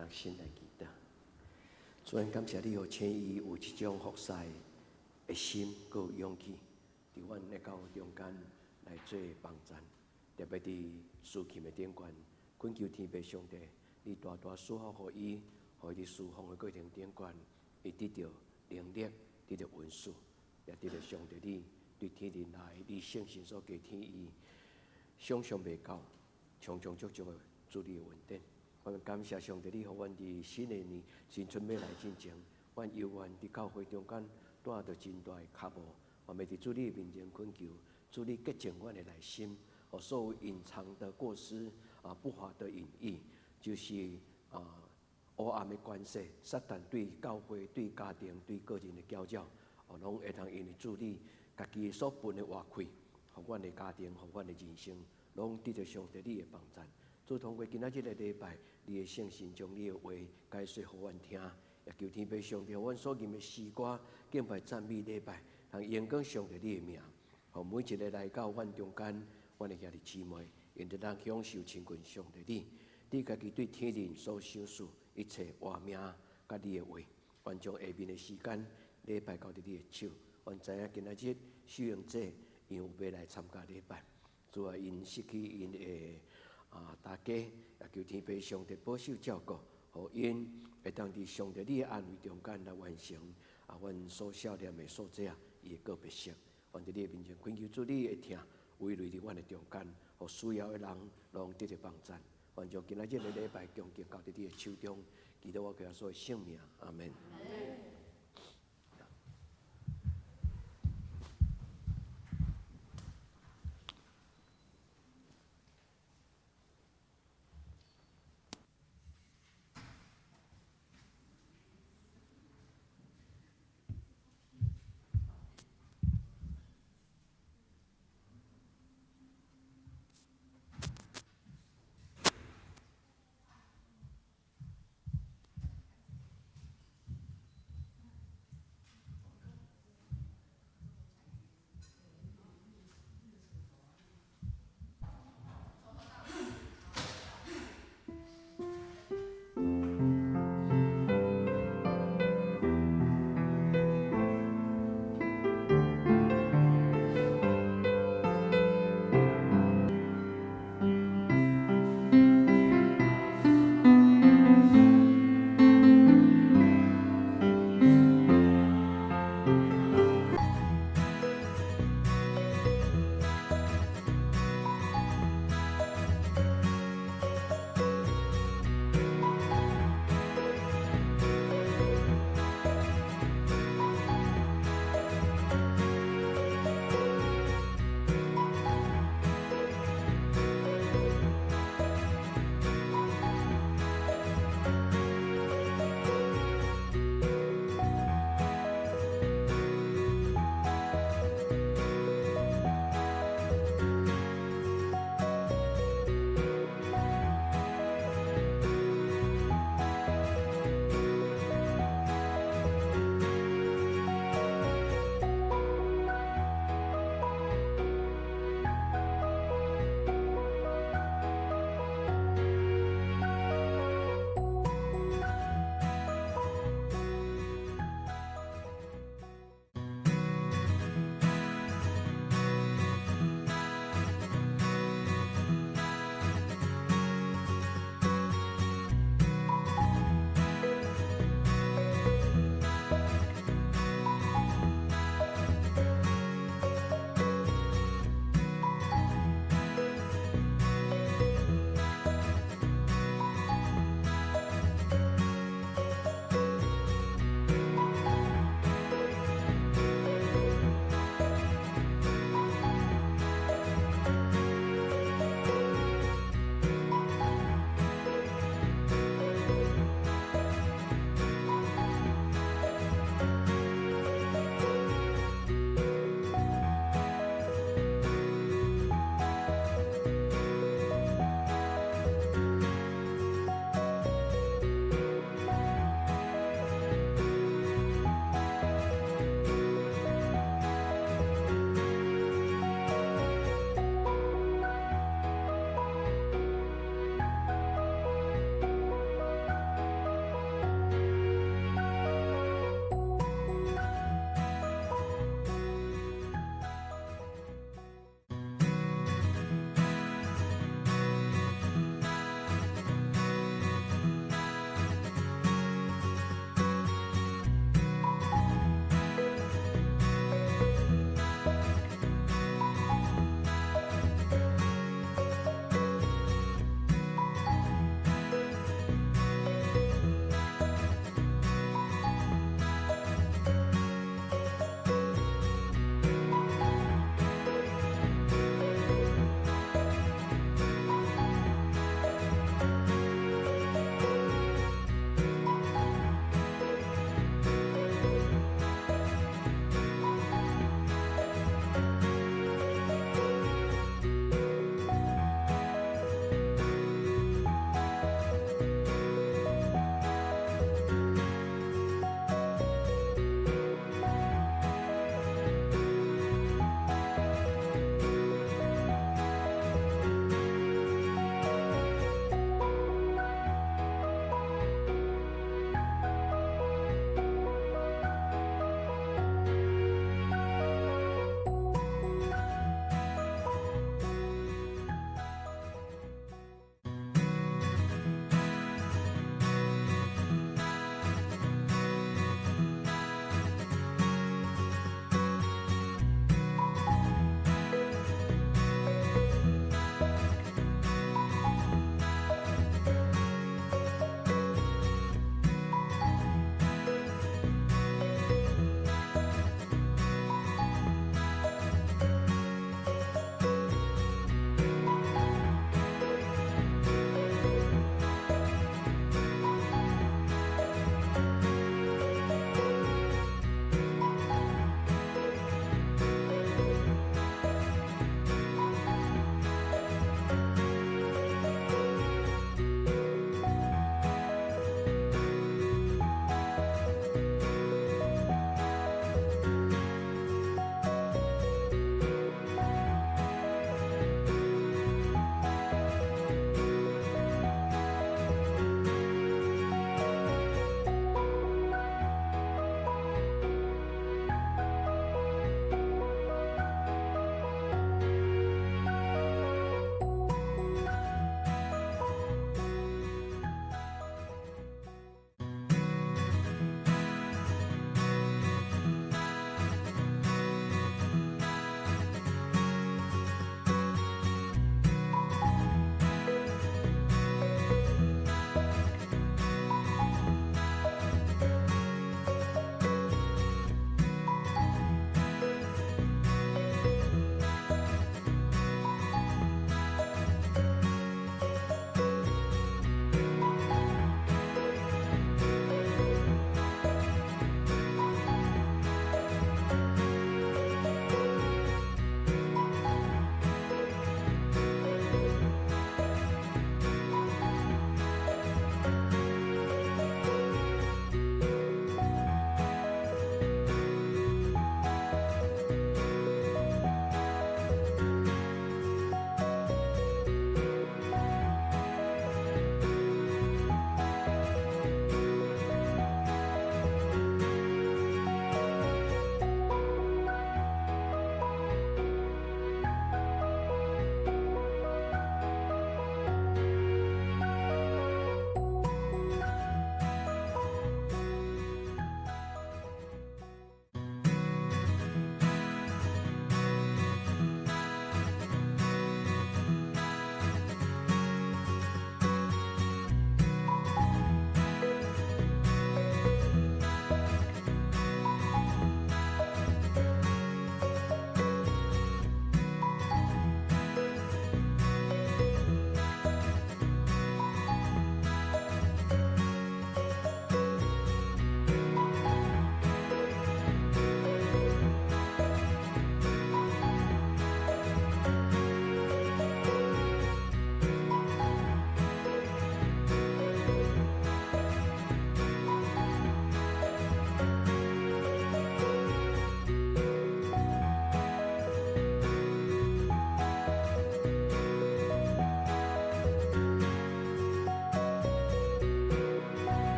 同心來祈禱。主，阮感謝你，予千伊有這種服侍的心，閣有勇氣，佇阮的教會中間來做幫贊，特別佇司琴的頂懸，懇求天父上帝，你大大賜福予伊，予伊佇侍奉的過程頂懸，伊得著能力，得著恩賜，也得著上帝你對天靈來，你聖神所加添伊，想象袂到，充充足足的主你的恩典。我們感謝上帝，你予阮佇新的年新春欲來進前，阮猶原佇教會中間帶著真大的渴慕，我們佇主你面前懇求，主你潔淨阮的內心，予所有隱藏的過失啊，不法的隱意，就是啊黑暗的權勢，撒旦對教會、對家庭、對個人的攪擾，哦，攏會當因為主你家己所分的活氣，予阮的家庭、予阮的人生，攏得著上帝你的幫贊。主通過今仔這個禮拜，你的聖神將你的話解說予阮聽，也求天父上帝，予阮所吟的詩歌、敬拜讚美禮拜，通榮光上帝你的名，予每一個來到阮中間，阮的兄弟姊妹，𪜶得當享受親近上帝你，你家己對天靈所賞賜一切活命佮你的話，阮將下面的時間禮拜交佇你的手，阮知影今仔日秀英姐𪜶有欲來參加禮拜，主啊，𪜶失去𪜶的啊！大家也求天父上帝保守照顧，予𪜶會當佇上帝你的安慰中間來完成啊，阮所想念的所在啊，伊的告別式。阮佇你的面前懇求主你的疼，慰留佇阮的中間，予需要的人攏得著幫贊。阮將今仔日的禮拜恭敬交佇你的手中，祈禱我耶穌的聖名，阿門。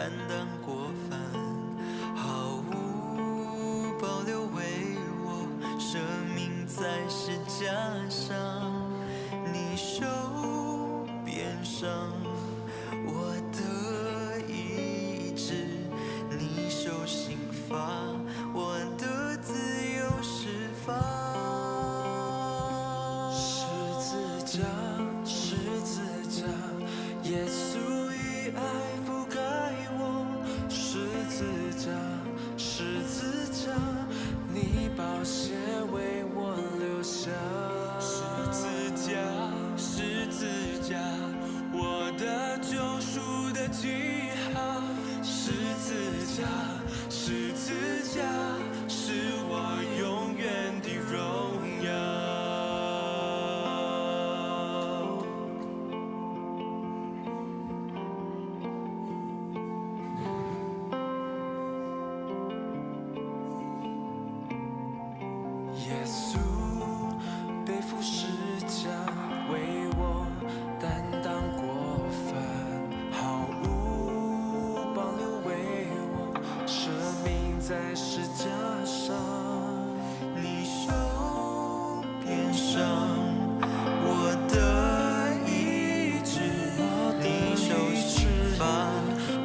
擔當過犯，毫無保留為我捨命在十架上。你受鞭傷，我得醫治；你受刑罰，我得自由釋放。十字架，十字架，耶穌以愛覆蓋我。十字架，十字架，你寶血為我流下。十字架，十字架，我的救贖的記號。十字架，十字架，是我永遠的榮耀。耶穌背負十架，為我擔當過犯，毫無保留為我捨命在十架上。你受鞭傷，我得醫治；你受刑罰，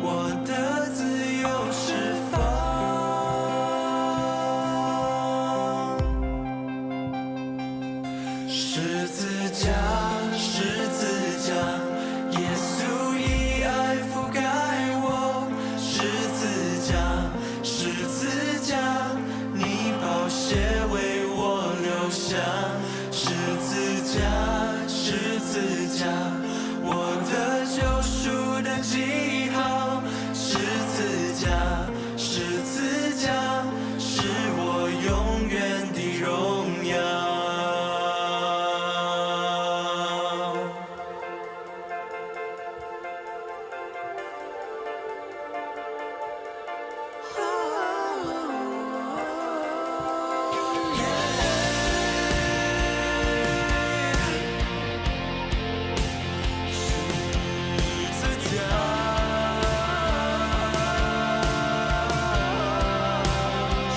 我得自由釋放。十字架，十字架，耶穌以愛覆蓋我。十字架，十字架，你寶血為我流下。十字架，十字架，我的救贖的記號。十字架，十字架，是我永遠的榮耀。十字架，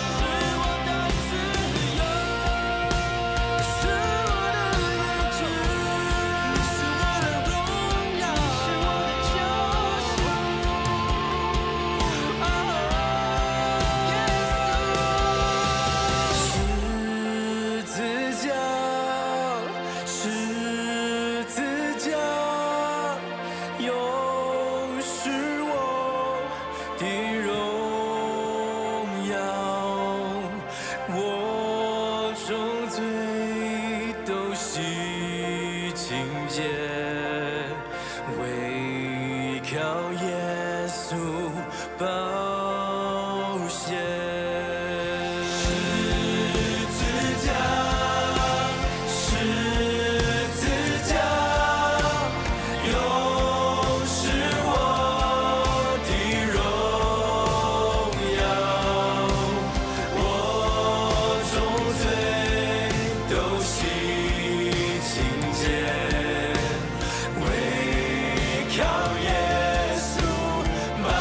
是我的自由，是我的醫治，是我的榮耀，是我的救贖。耶穌。十字架，十字架，永是我的榮耀。我眾罪都洗清潔，唯靠耶穌寶血。十字架，十字架，永是我的榮耀。我眾罪都洗清潔，唯靠耶穌寶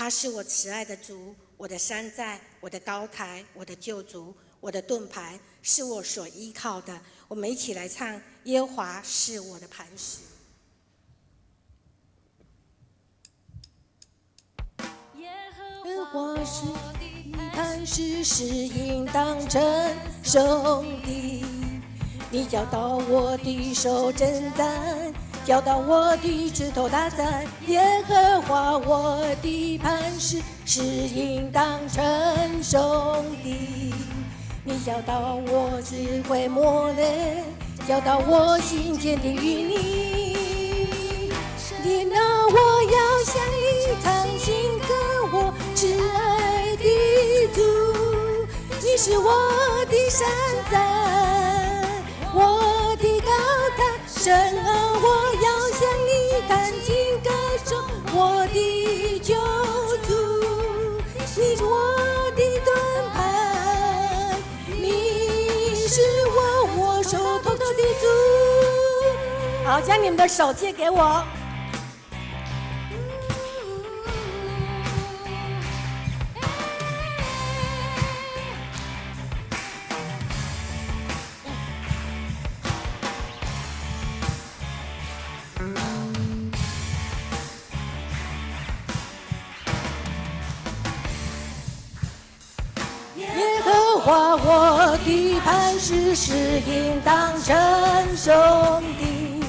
他是我慈爱的主，我的山寨，我的高台，我的救主，我的盾牌，是我所依靠的。我们一起来唱：耶和华是我的磐石。耶和华是磐石，是应当称颂的。你教导我的手征战，教导我的指头打战。耶和华我的磐石，是应当称颂的。你教导我智慧磨练，教导我心坚定于你。你那我要向你唱新歌，我挚爱的主，你是我的山寨，我的高台，神啊，我要向你弹琴歌颂我的救主，你是我的盾牌，你是我手托的主。好，将你们的手借给我。耶和华我的磐石，是应当称颂的。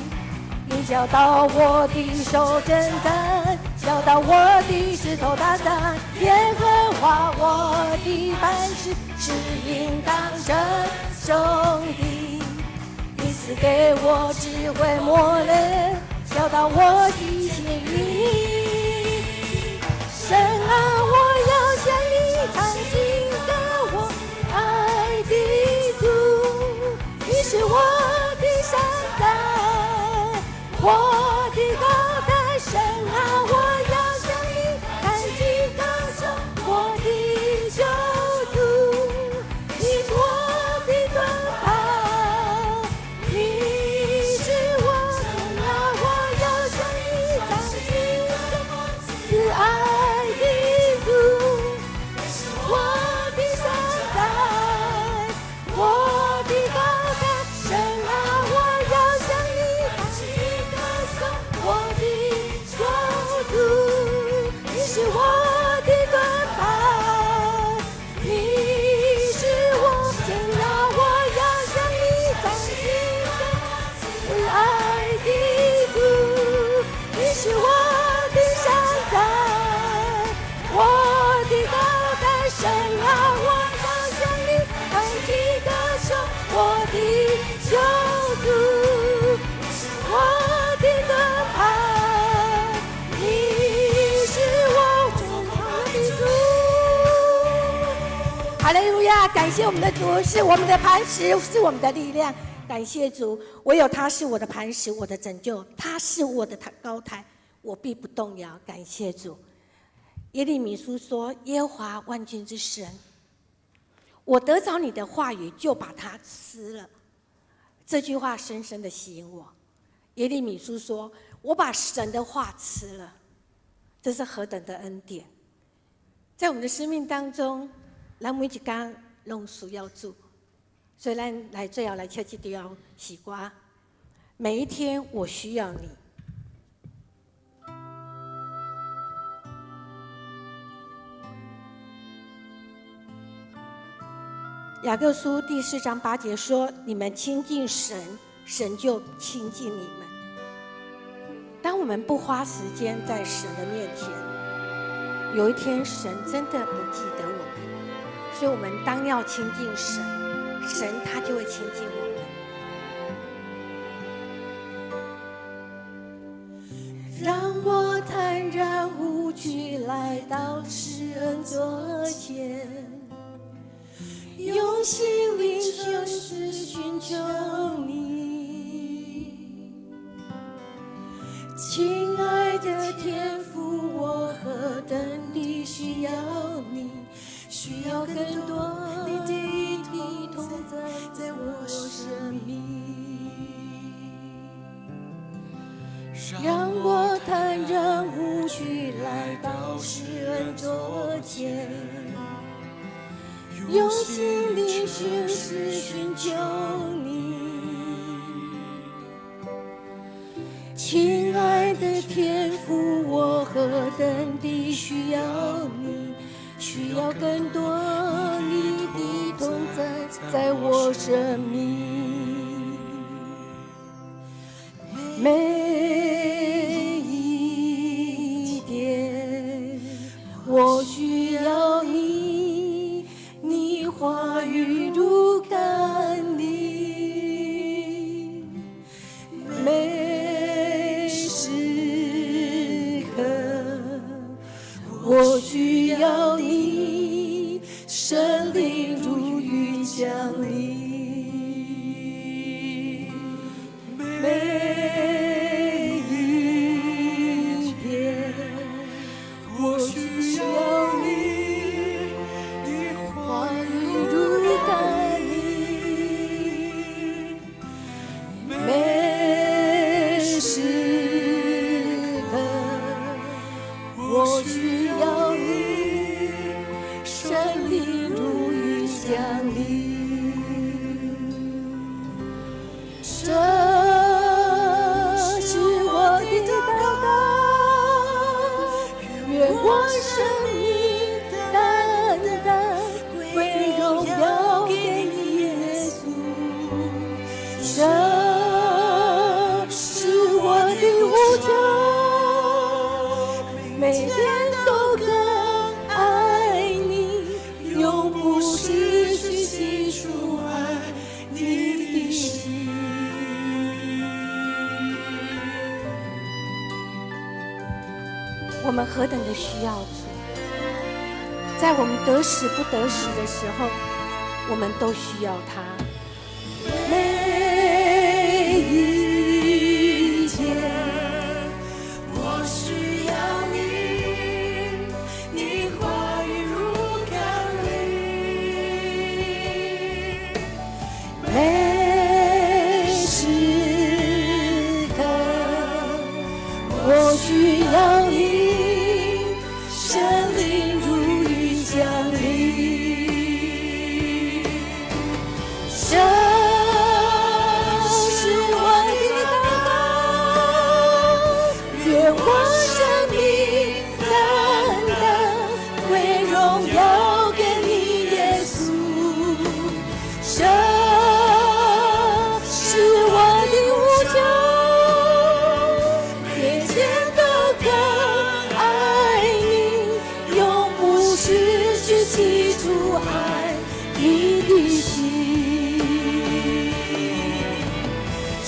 你教导我的手征战，教导我的指头打战。耶和华我的磐石，是应当称颂的。你赐给我智慧磨练，教导我的心与你。神啊，我要向你唱新歌，我爱的主，你是我的山寨，我的高台，神啊，我要向你弹琴歌颂我的救主，你是我的盾牌，你是我神啊，我要向你唱新歌，慈爱的主，我的山寨，我的高台，神啊，我要向你弹琴歌颂我的救主，你是我的盾牌，你是我神啊，我要向你唱新歌，慈爱的主，你是我的山寨，我的高台，神啊，我要向你弹琴歌颂我的救主，我的盾牌，你是我的主。哈利路亚！感谢我们的主，是我们的磐石，是我们的力量。感谢主，唯有他是我的磐石，我的拯救，他是我的高台，我必不动摇。感谢主。耶利米书说：“耶和华万军之神，我得着你的话语，就把它吃了。”这句话深深的吸引我。耶利米书说：“我把神的话吃了。”这是何等的恩典！在我们的生命当中，咱每一工拢需要主，所以咱来最后来唱这条诗歌。每一天我需要你。雅各书第4章8节说：“你们亲近神，神就亲近你们。”当我们不花时间在神的面前，有一天神真的不记得我们。所以，我们当要亲近神，神他就会亲近我们。让我坦然无惧来到施恩座前，用心灵诚实寻求你。亲爱的天父，我何等地需要你，需要更多你的同在在我生命。让我坦然无惧来到施恩恩座前，用心靈誠實尋求你。親愛的天父，我何等地需要你，需要更多你的同在，在我生命每一天，我需要你，你話語如甘霖，每時刻我需要你，聖靈如雨降臨。每一天，我需要你，你話語如甘霖，每時刻我需要你，聖靈如雨降臨。這是我的禱告，願我生命單單歸榮耀給你耶穌。這是我的呼求，每天都更愛你，永不失去起初愛你的心。我們何等的需要主，在我們得時不得時的時候，我們都需要他。每一天，我需要你，你話語如甘霖，每時刻我需要你，聖靈如雨降臨。這是我的禱告，願我生命單單歸榮耀給你耶穌。這是我的呼求，每天都更愛你，永不失去起初愛你的心。這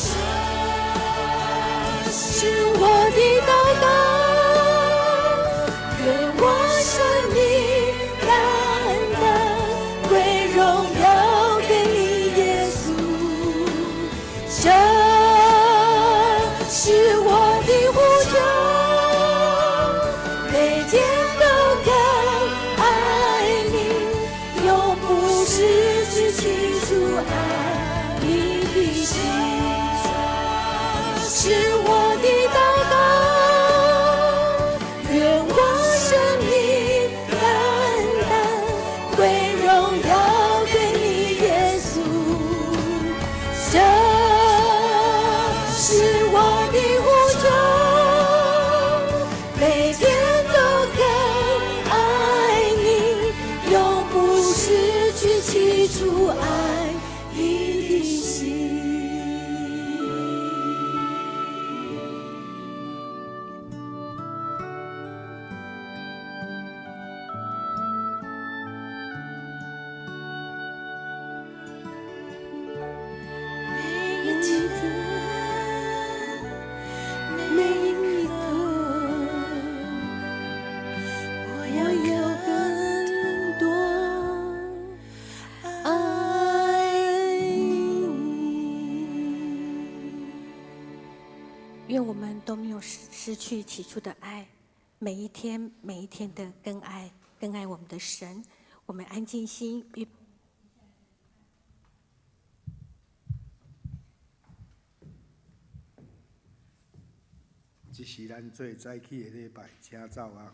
是我的禱告，願我生命單單歸榮耀給你耶穌。這是我的呼求，每天都更愛你，永不失去起初愛你的心。這是我的禱告，願我生命單單歸榮耀給你耶穌。這是我的呼求，每天都更愛你，永不失去起初愛你的心。每一天，每一刻，我我要更多愛你。願我們都沒有失去起初的愛，每一天每一天的更愛，更愛我們的神。我們安靜心，預這是咱做早起的禮拜，請走啊！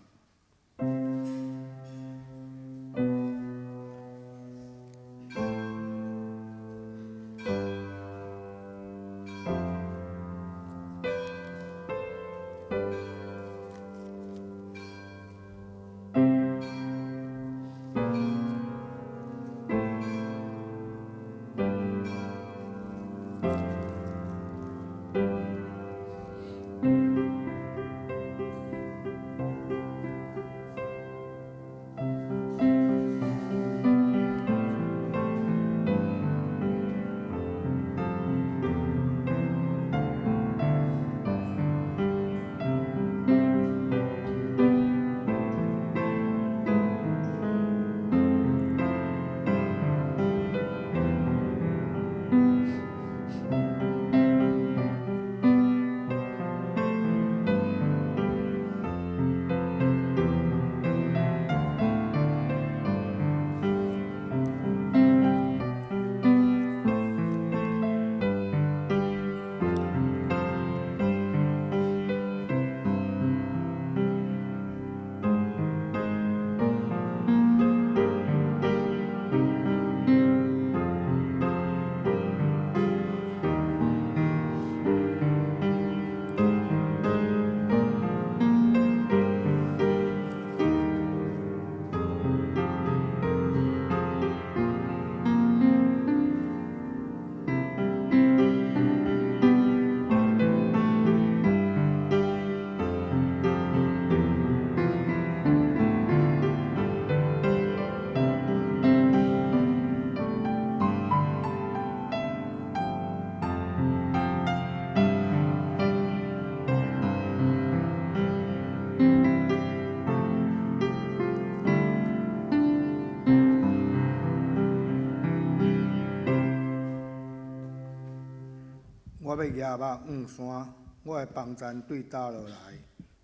我欲舉目望山，我的幫贊對佗落來？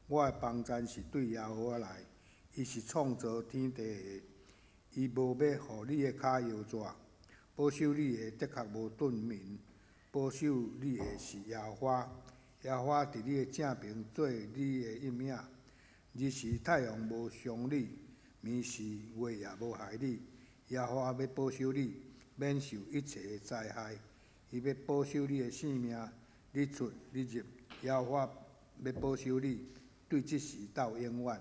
我的幫贊是對耶和華來，伊是創造天地的。伊無欲予你的跤搖逝，保守你的的確無頓眠。保守你的是耶和華，耶和華佇你的正爿做你的蔭影。日時太陽無傷你，暝時月也無害你。耶和華欲保守你，免受一切的災害。伊欲保守你的性命，日出日入，耶和華欲保守你，對這時到永遠。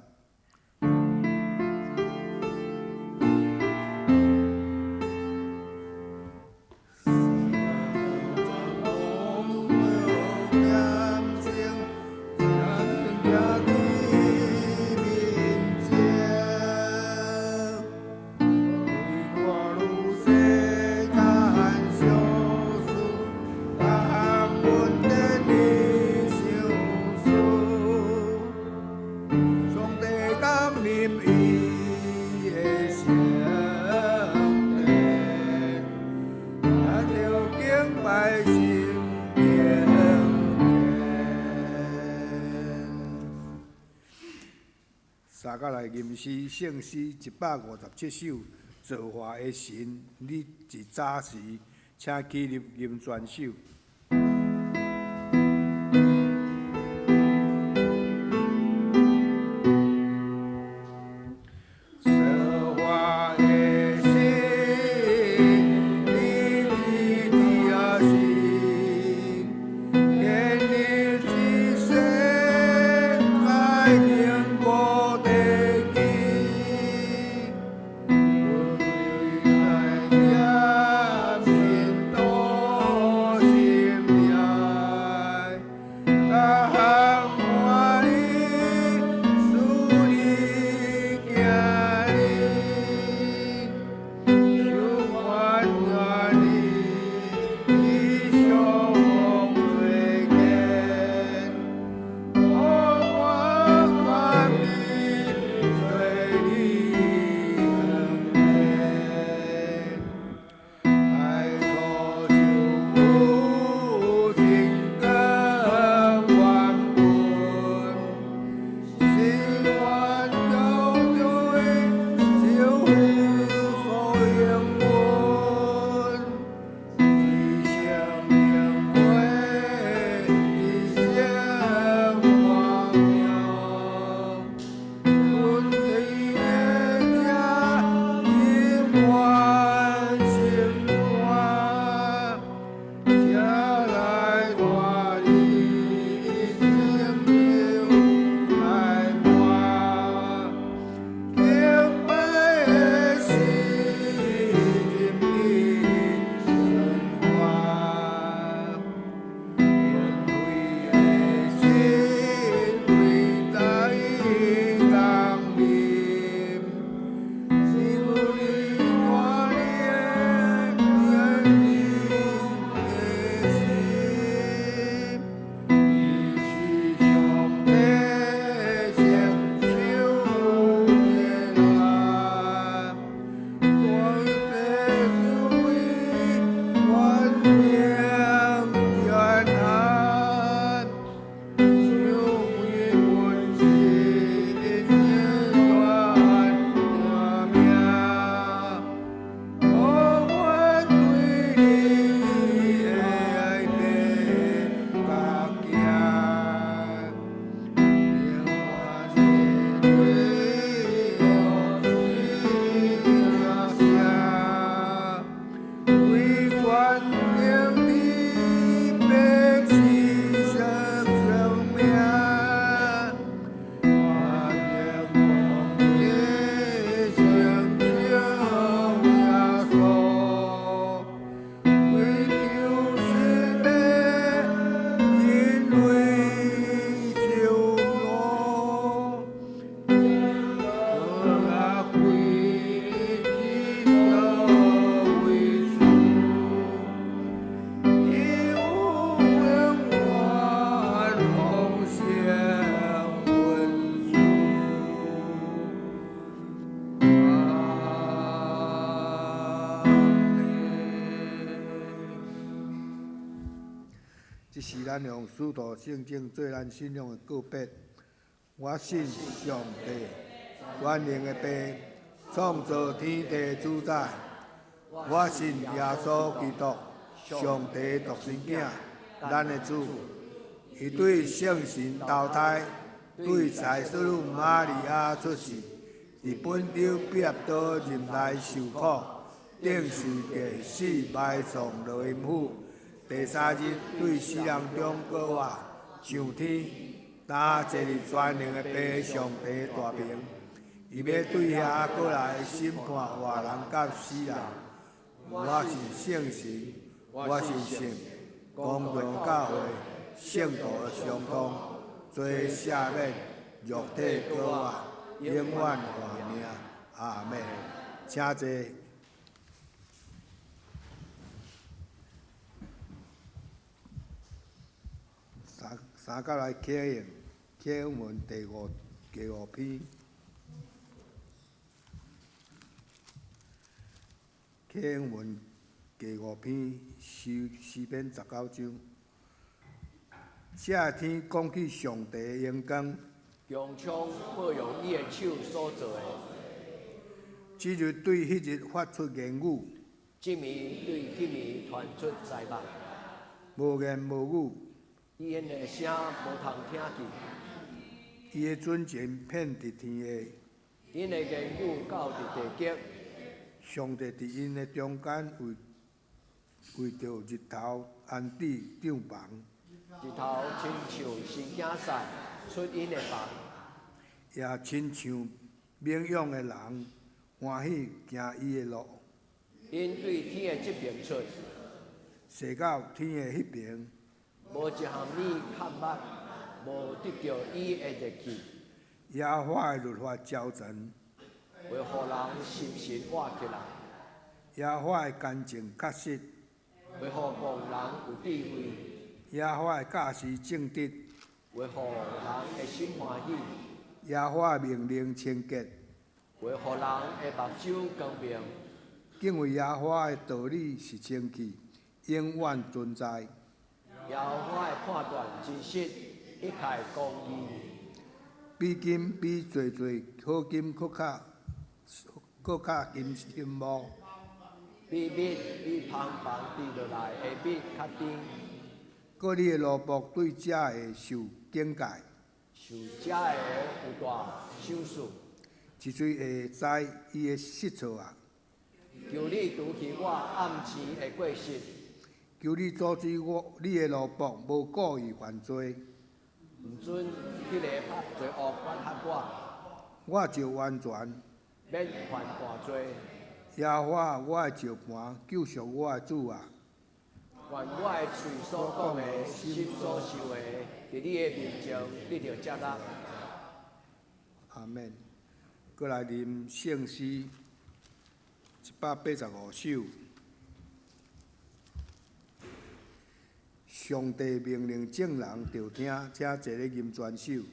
三甲來吟詩，聖詩157首，造化的神，你自早時，請起立吟全首。這是咱用使徒聖經做咱信仰的告別。我信上帝，全能的父，創造天地主宰。我信耶穌基督，上帝獨生囝，咱的主。伊對聖神投胎，對採淑女瑪利亞出世，佇本丟彼拉多任內受苦，釘十架死埋葬落陰府，第三日對死人中閣活，上天，擔坐佇全能的父上帝大爿，伊欲對遐閣來審判活人佮死人。我信聖神，我信聖公共教會，聖徒的相通，罪赦免，肉體閣活，永遠活命。阿們。請坐。三三角來啟用啟用文第五篇。啟用文第五篇詩詩篇19章。這天講起上帝的榮光，穹蒼報用伊的手所造的，這日對彼日發出言語，這暝對彼暝傳出災物，無言無語，𪜶的聲無通聽見，伊的準繩遍佇天下，𪜶的言語到佇地極，上帝佇𪜶的中間為為著日頭安置帳棚，日頭親像神經賽出𪜶的棚，也親像猛勇的人歡喜行伊的路，𪜶對天的這爿出，踅到天的彼爿，無一項物較捌，無得著伊的熱氣。耶和華的律法昭全，會予人心神活起來，耶和華的乾淨確實，會予戇人有智慧，耶和華的教示正直，會予人的心歡喜，耶和華的命令清潔，會予人的目睭光明。敬畏耶和華的道理是清氣，永遠存在。耶和華的判斷真實，一概公義。比金比濟濟好金閣較閣較金羨慕。比蜜比蜂房滴落來的蜜較甜。閣你的奴僕對這个受警戒，受這个有大賞賜。一喙會知伊的失錯啊！求你除去我暗時的過失，求你阻止我你的奴僕無故意犯罪。毋准彼个罪惡管轄我，我就完全免犯大罪。耶和華我的石磐，救贖我的主啊！願我的喙所講的，心所想的，佇你的面前得著接納。阿們。閣來念聖詩185首。上帝命令眾人著聽，請坐咧吟全首。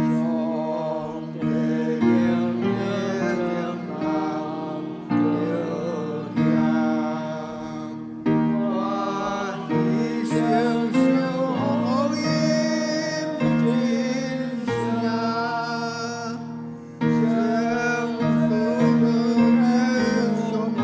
上帝命令眾人著聽，願伊承受福音真聲，稱頌上帝。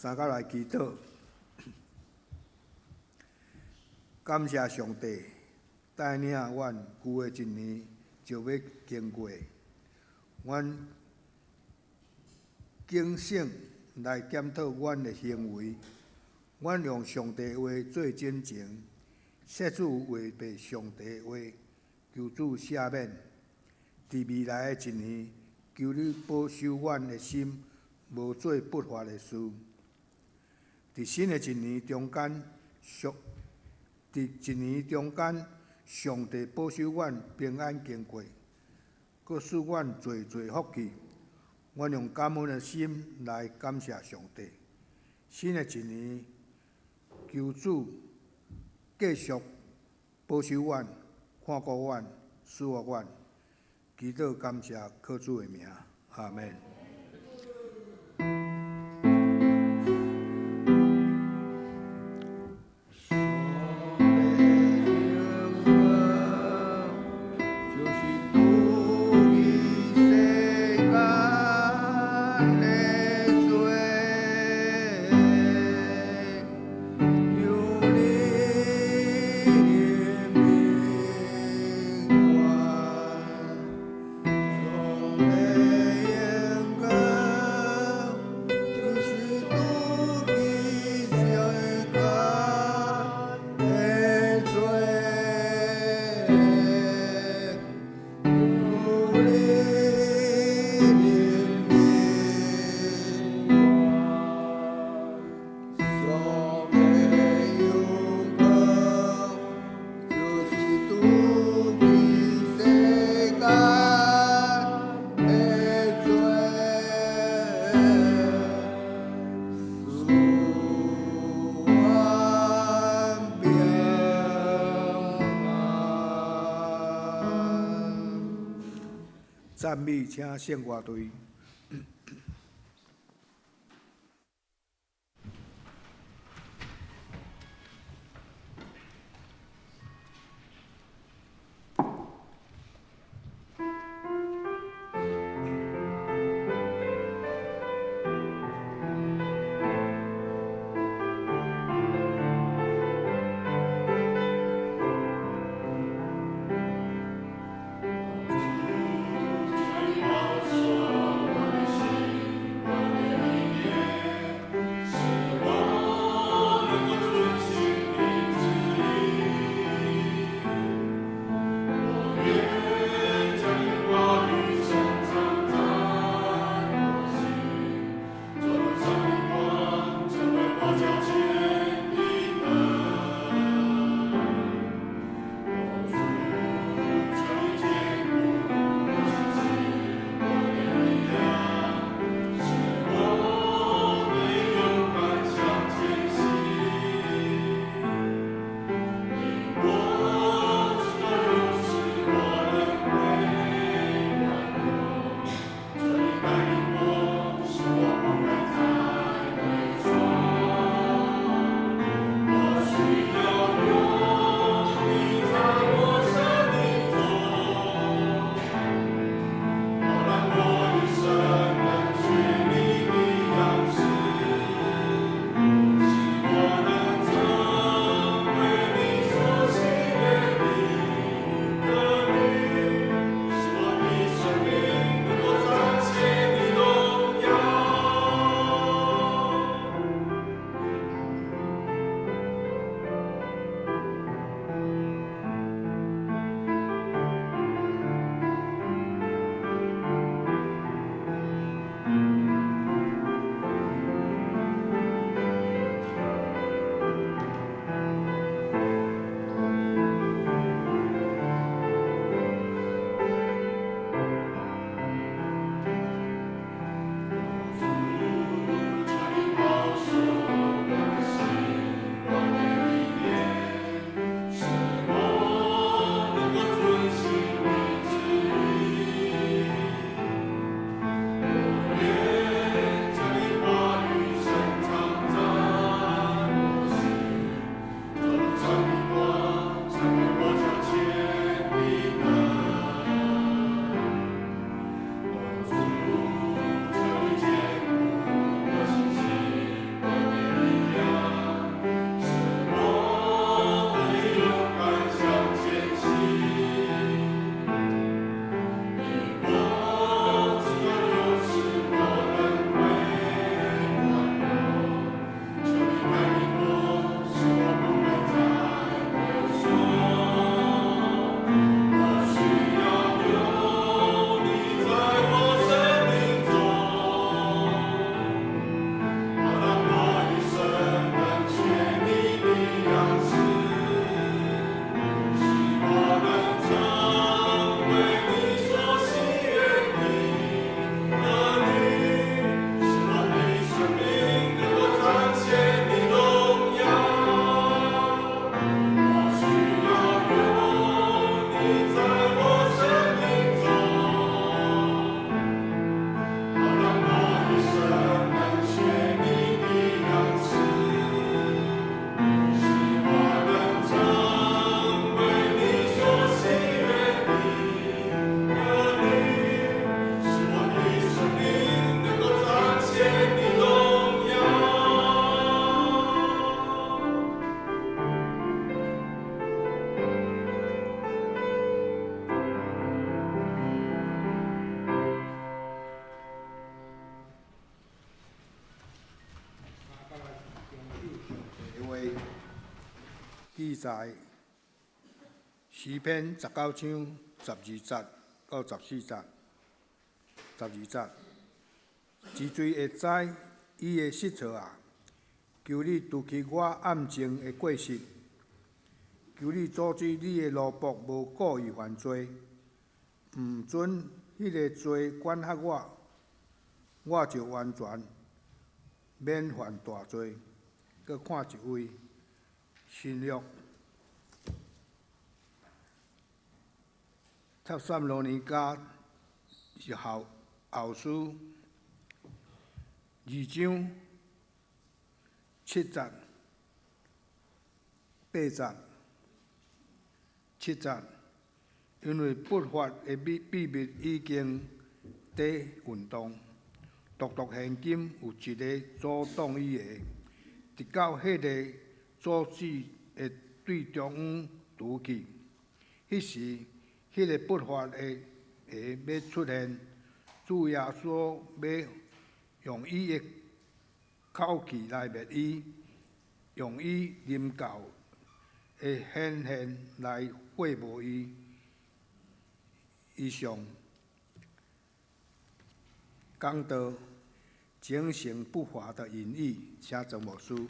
三甲來祈禱，感謝上帝帶領阮舊的一年就欲經過，阮警醒來檢討阮的行為，阮用上帝話做進前，切止違背上帝話，求主赦免。佇未來的一年，求你保守阮的心，無做不法的事。佇新的一年中間，上佇一年中間，上帝保守阮平安經過，閣賜阮濟濟福氣。阮用感恩的心來感謝上帝。新的一年，求主繼續保守阮、看顧阮、賜福阮。祈禱感謝靠主的名，阿們。讚美，請聖樂隊。主。記載詩篇19章12節到14節，十二節。是誰會知伊的失錯啊？求你除去我暗中的過失，求你阻止你的奴僕無故意犯罪，毋准彼个罪管轄我，我就完全免犯大罪。閣看一位新約帖撒羅尼迦是後後書2章7節、8節、7節，因為不法的秘密已經佇運動，獨獨現今有一个阻擋伊的，直到彼个阻止的對中央除去，彼時，彼个不法的欲出現，主耶穌欲用伊的口氣來滅伊，用伊臨到的顯現來廢無伊。以上講到警醒不法的隱喻，請曾牧師。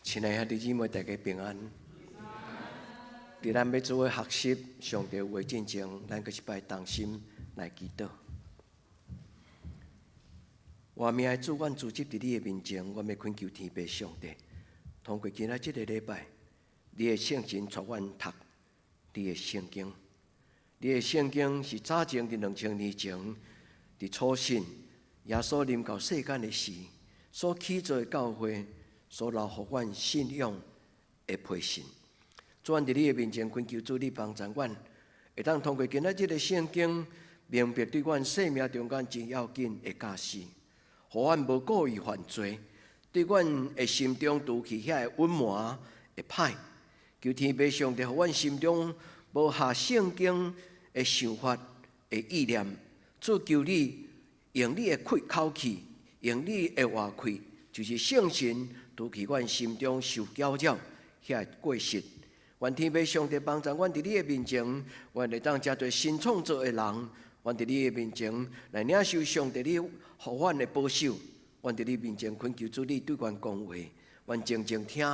親愛兄弟姊妹，大家平安。佇咱欲做伙學習上帝話進前，咱閣一擺同心來祈禱。活命的主，阮聚集佇你的面前，阮欲懇求天父上帝，通過今仔這个禮拜，你的聖神帶阮讀你的聖經。你的聖經是早前佇2000年前，佇初信耶穌臨到世間的時，所起造的教會，所留予阮信仰的培訓。主，阮佇你的面前懇求主，你幫助阮，會當通過今仔這个聖經，明白對阮生命中間真要緊的教示，予阮無故意犯罪，對阮的心中除去遐个隱瞞的歹。求天父上帝，予阮心中無合聖經的想法的意念。主，求你用你的氣口氣，用你的話氣，就是聖神除去阮心中受攪擾遐个過失。願天父上帝幫助阮佇你的面前，阮會當成做新創造的人。阮佇你的面前來領受上帝你予阮的保守。阮佇你面前懇求主你對阮講話，阮靜靜聽，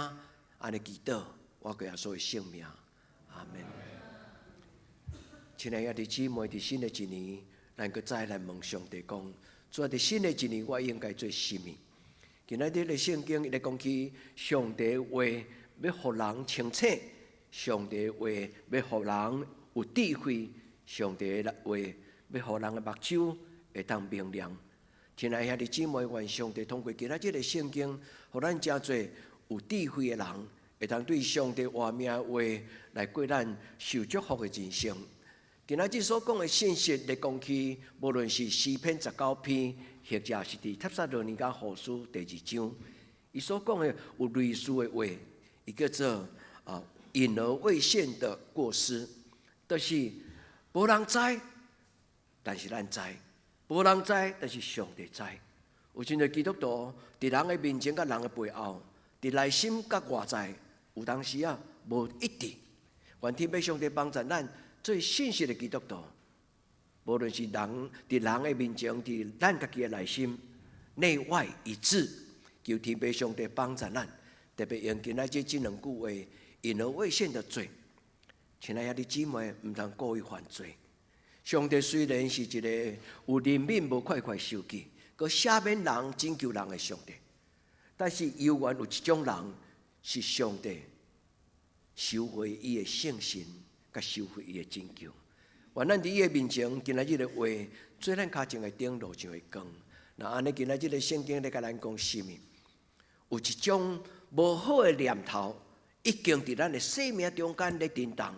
按呢祈禱，我過耶穌的聖名，阿們。親愛的兄弟姊妹，佇新的一年，咱閣再來問上帝講：主啊，佇新的一年，我應該做啥物？今仔日的聖經伊咧講起上帝話，欲予人清醒。上帝話欲予人有智慧，上帝話欲予人的目睭會當明亮。親愛兄弟姊妹，願上帝通過今仔這个聖經，予咱成做有智慧的人，會當對上帝活命話來過咱受祝福的人生。今仔日所講的信息，咧講起，無論是詩篇19篇，或者是佇帖撒羅尼迦後書第二章，伊所講的有類似的話，伊叫做啊。隱而未現的過失，就是無人知，但是咱知；無人知，但是上帝知。有真濟基督徒佇人的面前佮人的背後，佇內心佮外在，有當時啊無一致。願天父上帝幫助咱做信實的基督徒，無論是人佇人的面前，佇咱家己的內心內外一致，求天父上帝幫助咱，特別用今仔日這兩句話。隱而未現的罪，親愛的姊妹，毋通故意犯罪。上帝雖然是一個有憐憫、無快快受氣，閣赦免人、拯救人的上帝，但是猶原有一種人是上帝收回伊的聖神，佮收回伊的拯救。願咱佇伊的面前，今仔日的話，做咱跤前的燈，路上的光。若按呢，今仔日的聖經咧共咱講啥物？有一種無好的念頭。已經佇咱的生命中間咧震動，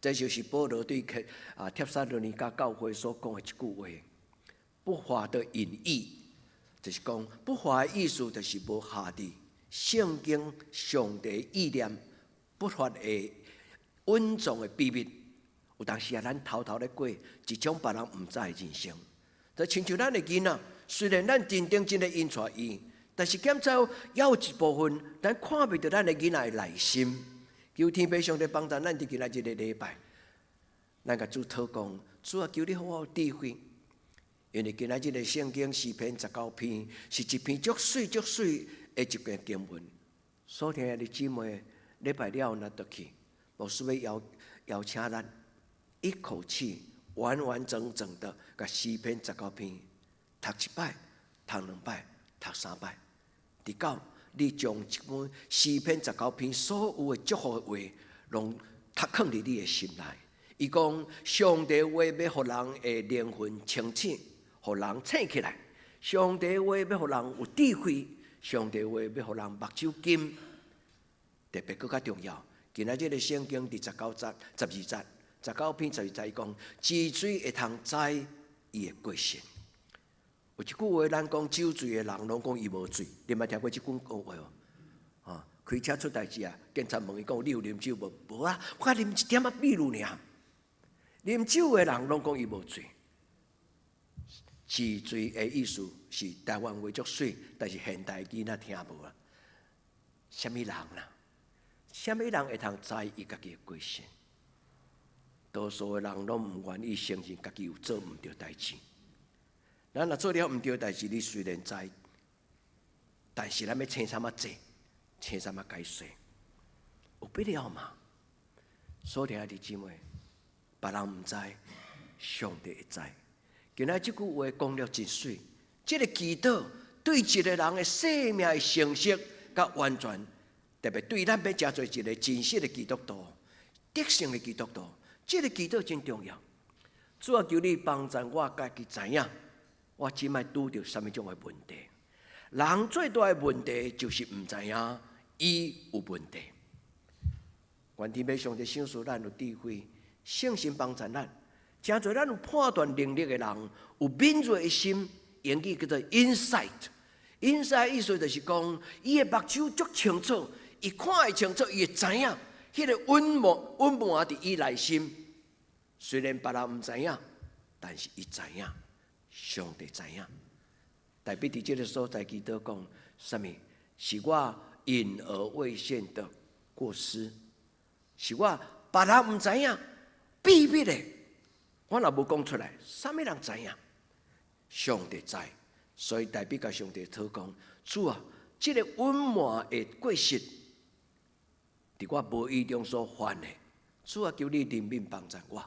這就是保羅對帖撒羅尼迦教會所講的一句話：不法的隱意，就是講不法的意思，就是無合佇聖經上帝意念，不法的隱藏的秘密。有當時啊，咱偷偷咧過一種別人毋知的人生。就親像咱的囡仔，雖然咱認定真的因帶伊，但是檢查猶有一部分，咱看袂著咱的囡仔的內心。求天父上帝幫助咱佇今仔日這個禮拜，咱共主禱告，主啊，求你予我有智慧。因為今仔日的聖經詩篇十九篇是一篇足媠足媠的一段經文。所聽的姊妹，禮拜了後若轉去，牧師欲邀邀請咱一口氣完完整整的共詩篇十九篇讀一擺、讀兩擺、讀三擺，直到你將這本詩篇十九篇所有的祝福的話，攏讀囥佇你的心內。伊講上帝話欲予人的靈魂清醒，予人醒起來。上帝話欲予人有智慧，上帝話欲予人目睭金。特別閣較重要，今仔日的聖經佇十九節、十二節、十九篇十二節伊講，知罪會通知伊的過失。有一句話，咱講酒醉的人攏講伊無醉，你捌聽過這句話無？啊，開車出代誌啊，警察問伊講：你有啉酒無？無啊，我啉一點仔比魯爾。啉酒的人攏講伊無醉。知罪的意思是台灣話足媠，但是現代囡仔聽無啊。啥物人啦？啥物人會通知伊家己的過失？多數的人攏毋願意承認家己有做毋對代誌。咱若做了毋對代誌，你雖然知，但是咱欲請啥物罪，請啥物解釋，有必要嗎？所聽的姊妹，別人毋知，上帝會知。今仔這句話講了真媠，這個祈禱對一個人的生命的成熟佮完全，特別對咱欲成做一個真實的基督徒、得勝的基督徒，這個祈禱真重要。主啊，求你幫助我家己知影，我這擺拄著啥物種的問題。人最大的問題就是毋知影伊有問題。願天父上帝賞賜咱有智慧，聖神幫助咱，成做咱有判斷能力的人，有敏銳的心，英語叫做 insight。insight 意思就是講，伊的目睭足清楚，伊看會清楚，伊會知影，彼個隱瞞隱瞞佇伊內心。雖然別人毋知影，但是伊知影，上帝知影。大衛佇這個所在祈禱講，啥物？是我隱而未現的過失，是我別人毋知影，秘密的，我若無講出來，啥物人知影？上帝知，所以大衛共上帝禱講：主啊，這個隱瞞的過失，佇我無意中所犯的，主啊，求你憐憫幫助我。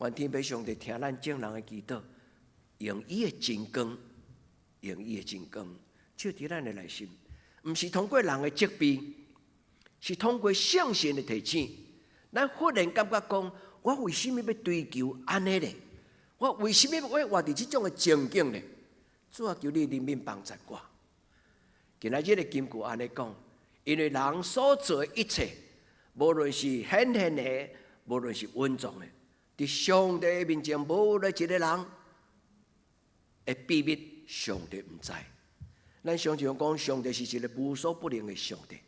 願天父上帝聽咱眾人的祈禱，用伊的真光，用伊的真光，照佇咱的內心，毋是通過人的責備，是通過聖神的提醒。咱忽然感覺講，我為啥物欲追求按呢咧？我為啥物欲活佇這種的情景咧？主啊，求你憐憫幫助我。今仔日的金句按呢講，因為人所做的一切，無論是顯現的，無論是隱藏的，佇上帝面前，無一個人會秘密，上帝毋知。咱常常講，上帝是一個無所不能的上帝，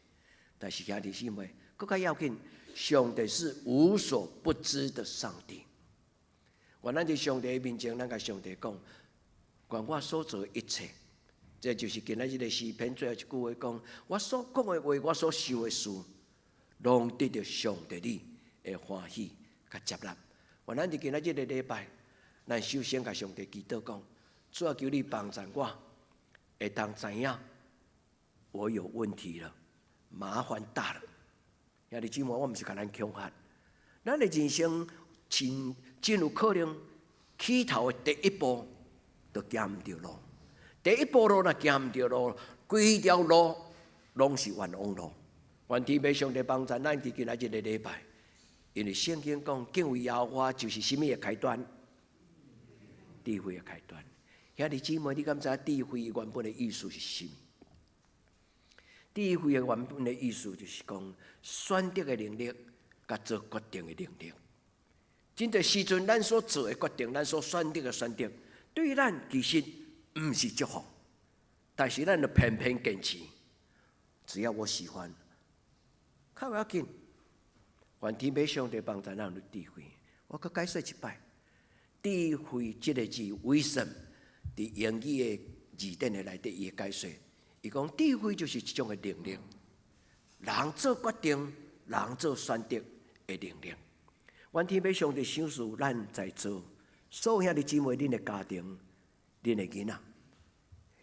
但是兄弟姊妹，閣較要緊，上帝是無所不知的上帝。願咱佇上帝面前，咱共上帝講，願我所做的一切，這就是今仔日的詩篇最後一句話講：我所講的話，我所想的事，攏得著上帝你的歡喜佮接納。願咱佇今仔日的禮拜，咱首先共上帝祈禱講：主啊，求你幫助我，會當知影我有問題了，麻煩大了。兄弟姊妹，我毋是共咱恐嚇，咱的人生真真有可能起頭的第一步就行毋對路，第一步路若行毋對路，規條路攏是冤枉路。願天父上帝幫助咱佇今仔日的禮拜，因為聖經講敬畏耶和華就是啥物的開端？智慧的開端。兄弟姊妹，你敢知影智慧原本的意思是啥物？智慧的原本的意思就是講選擇的能力，佮做決定的能力。真濟時陣，咱所做的決定，咱所選擇的選擇，對咱其實毋是祝福，但是咱就偏偏堅持，只要我喜歡，較無要緊。願天父上帝幫助咱有智慧。我閣解釋一擺，智慧這個字，wisdom，佇英語的字典的內底，伊的解說，伊講智慧就是一種的能力，人做決定，人做選擇的能力。願天父上帝賞賜咱在座所有兄弟姊妹，恁的家庭，恁的囡仔，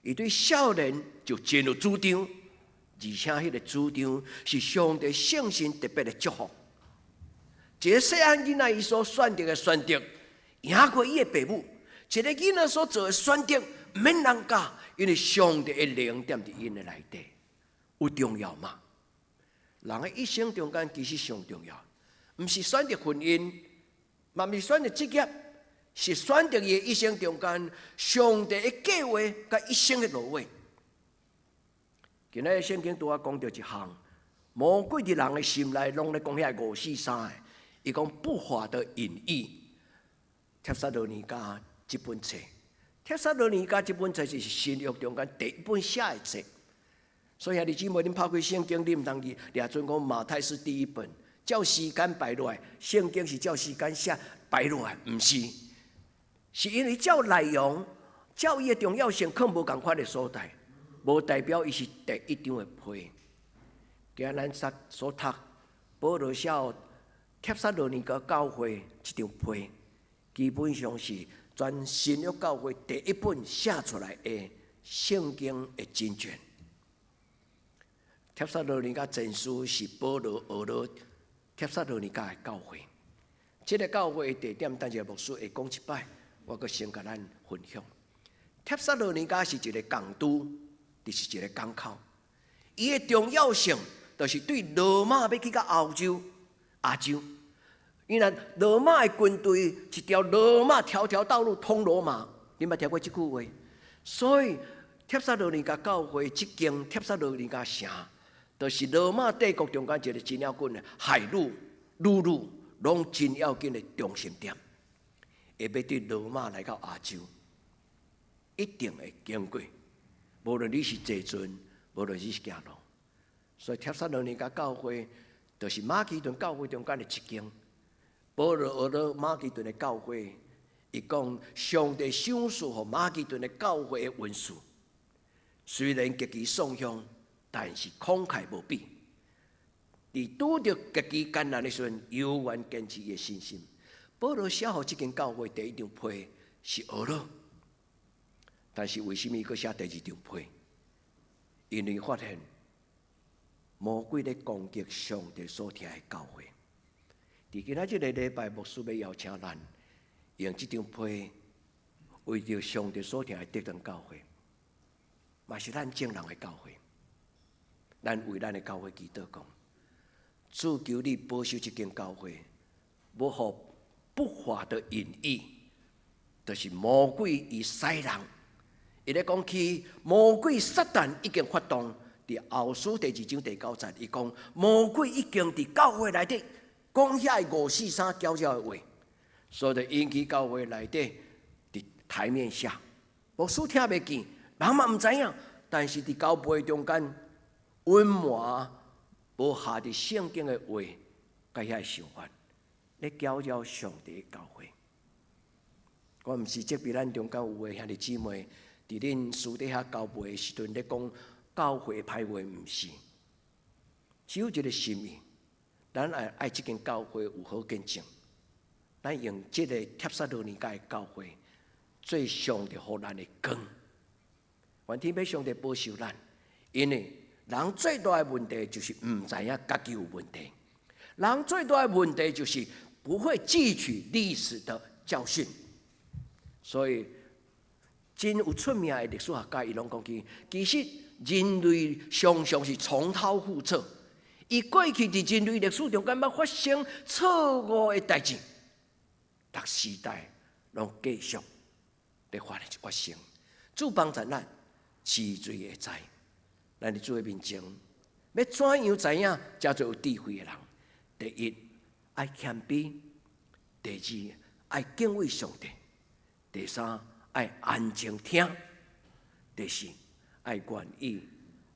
伊對少年就真有主張，而且彼个主張是上帝聖神特別的祝福。一个細漢囡仔伊所選擇的選擇，贏過伊的爸母；一个囡仔所做的選擇，毋免人教，因為上帝的靈踮佇𪜶的內底，有重要嗎？人的一生中間其實上重要，毋是選擇婚姻，嘛毋是選擇職業，是選擇伊的一生中間上帝的計劃佮一生的路尾。今仔日聖經拄仔講著一項，魔鬼佇人的心內攏咧講遐五四三的，伊講不法的隱意。帖撒羅尼迦這本冊，帖撒羅尼迦這本冊是新約中間第一本寫的冊。所以兄弟姊妹，恁拍開聖經，你毋通去掠準講馬太是第一本，照時間排落來，聖經是照時間寫排落來，毋是，是因為照內容、照伊的重要性，囥無仝款的所在，無代表伊是第一張的批。今仔咱所讀保羅寫予帖撒羅尼迦教會這張批，基本上是全新約教會第一本寫出來的聖經的真卷。帖撒羅尼迦前書是保羅學了帖撒羅尼迦的教會，這个教會的地點，等下牧師會講一擺，我閣先共咱分享。帖撒羅尼迦是一个港都，就是一个港口，伊的重要性就是對羅馬欲去到歐洲、亞洲，因為羅馬的軍隊一條羅馬條條道路通羅馬，你捌聽過這句話？所以帖撒羅尼迦教會這間帖撒羅尼迦城，就是羅馬帝國中間一个真要緊的海路、陸路攏真要緊的中心點，會欲對羅馬來到亞洲，一定會經過。無論你是坐船，無論你是行路，所以帖撒羅尼迦教會就是馬其頓教會中間的一間。保羅學了馬其頓的教會，伊講上帝賞賜予馬其頓的教會的恩賜，雖然極其喪向，但是慷慨無比。佇拄著極其艱難的時陣，猶原堅持伊的信心。保羅寫予這間教會第一張批是呵咾，但是為什麼閣寫第二張批？因為發現魔鬼咧攻擊上帝所疼的教會。佇今仔這个禮拜，牧師欲邀請咱用這張批，為著上帝所疼的德堂教會，嘛是咱眾人的教會。咱為咱的教會祈禱講，主求你保守這間教會，無予不法的隱意，就是魔鬼伊使人。伊咧講起魔鬼撒旦已經發動，佇後書第二章第九節，伊講魔鬼已經佇教會內底講遐五四三攪擾的話，所以就引起教會內底佇台面下，牧師聽袂見，人嘛毋知影，但是佇教會中間隱瞞無合佇聖經的話，佮遐想法，咧攪擾上帝的教會。我毋是責備咱中間有的兄弟姊妹，佇恁私底下交陪的時陣咧講教會歹話，毋是，只有一個心意，咱愛愛這間教會有好見證，咱用這个帖撒羅尼迦的教會做上帝予咱的光。願天父上帝保守咱，因為人最大的問題就是毋知影家己有問題，人最大的問題就是不會汲取歷史的教訓，所以真有出名的歷史學家，伊攏講起，其實人類常常是重蹈覆轍。伊過去佇人類歷史中間捌發生錯誤的代誌，逐時代攏繼續咧發生。主幫助咱知罪會知，咱佇主的面前，欲怎樣知影才做有智慧的人？第一，愛謙卑；第二，愛敬畏上帝；第三，愛安靜聽；第四，愛願意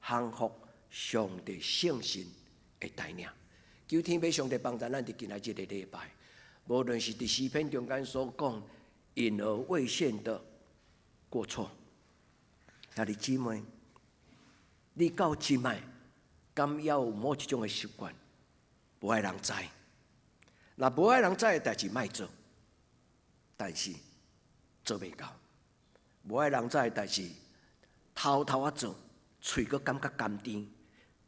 降服上帝聖神的帶領。求天父上帝幫助咱佇今仔這个禮拜，無論是佇詩篇中間所講隱而未現的過錯。兄弟姊妹，你到這擺，敢猶有某一種的習慣，無愛人知。若無愛人知的代誌莫做，但是做袂到。無愛人知的代誌，偷偷仔做，喙閣感覺甘甜。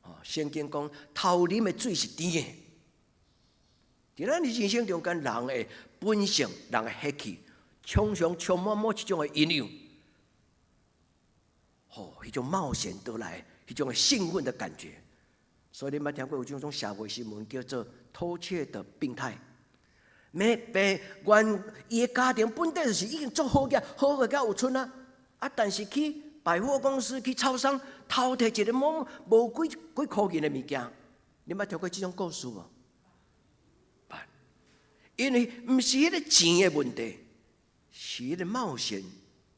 哦，聖經講偷啉的水是甜的。佇咱的人生中間，人的本性、人的血氣，常常充滿某一種的引誘，吼，彼種冒險得來，彼種的興奮的感覺。所以你捌聽過有這種社會新聞叫做偷竊的病態。咩病？原伊的家庭本底就是已經足好額，好額甲有賰啊！啊，但是去百貨公司、去超商偷提一个無無幾幾箍銀的物件，你捌聽過這種故事無？因為毋是彼個錢的問題，是彼個冒險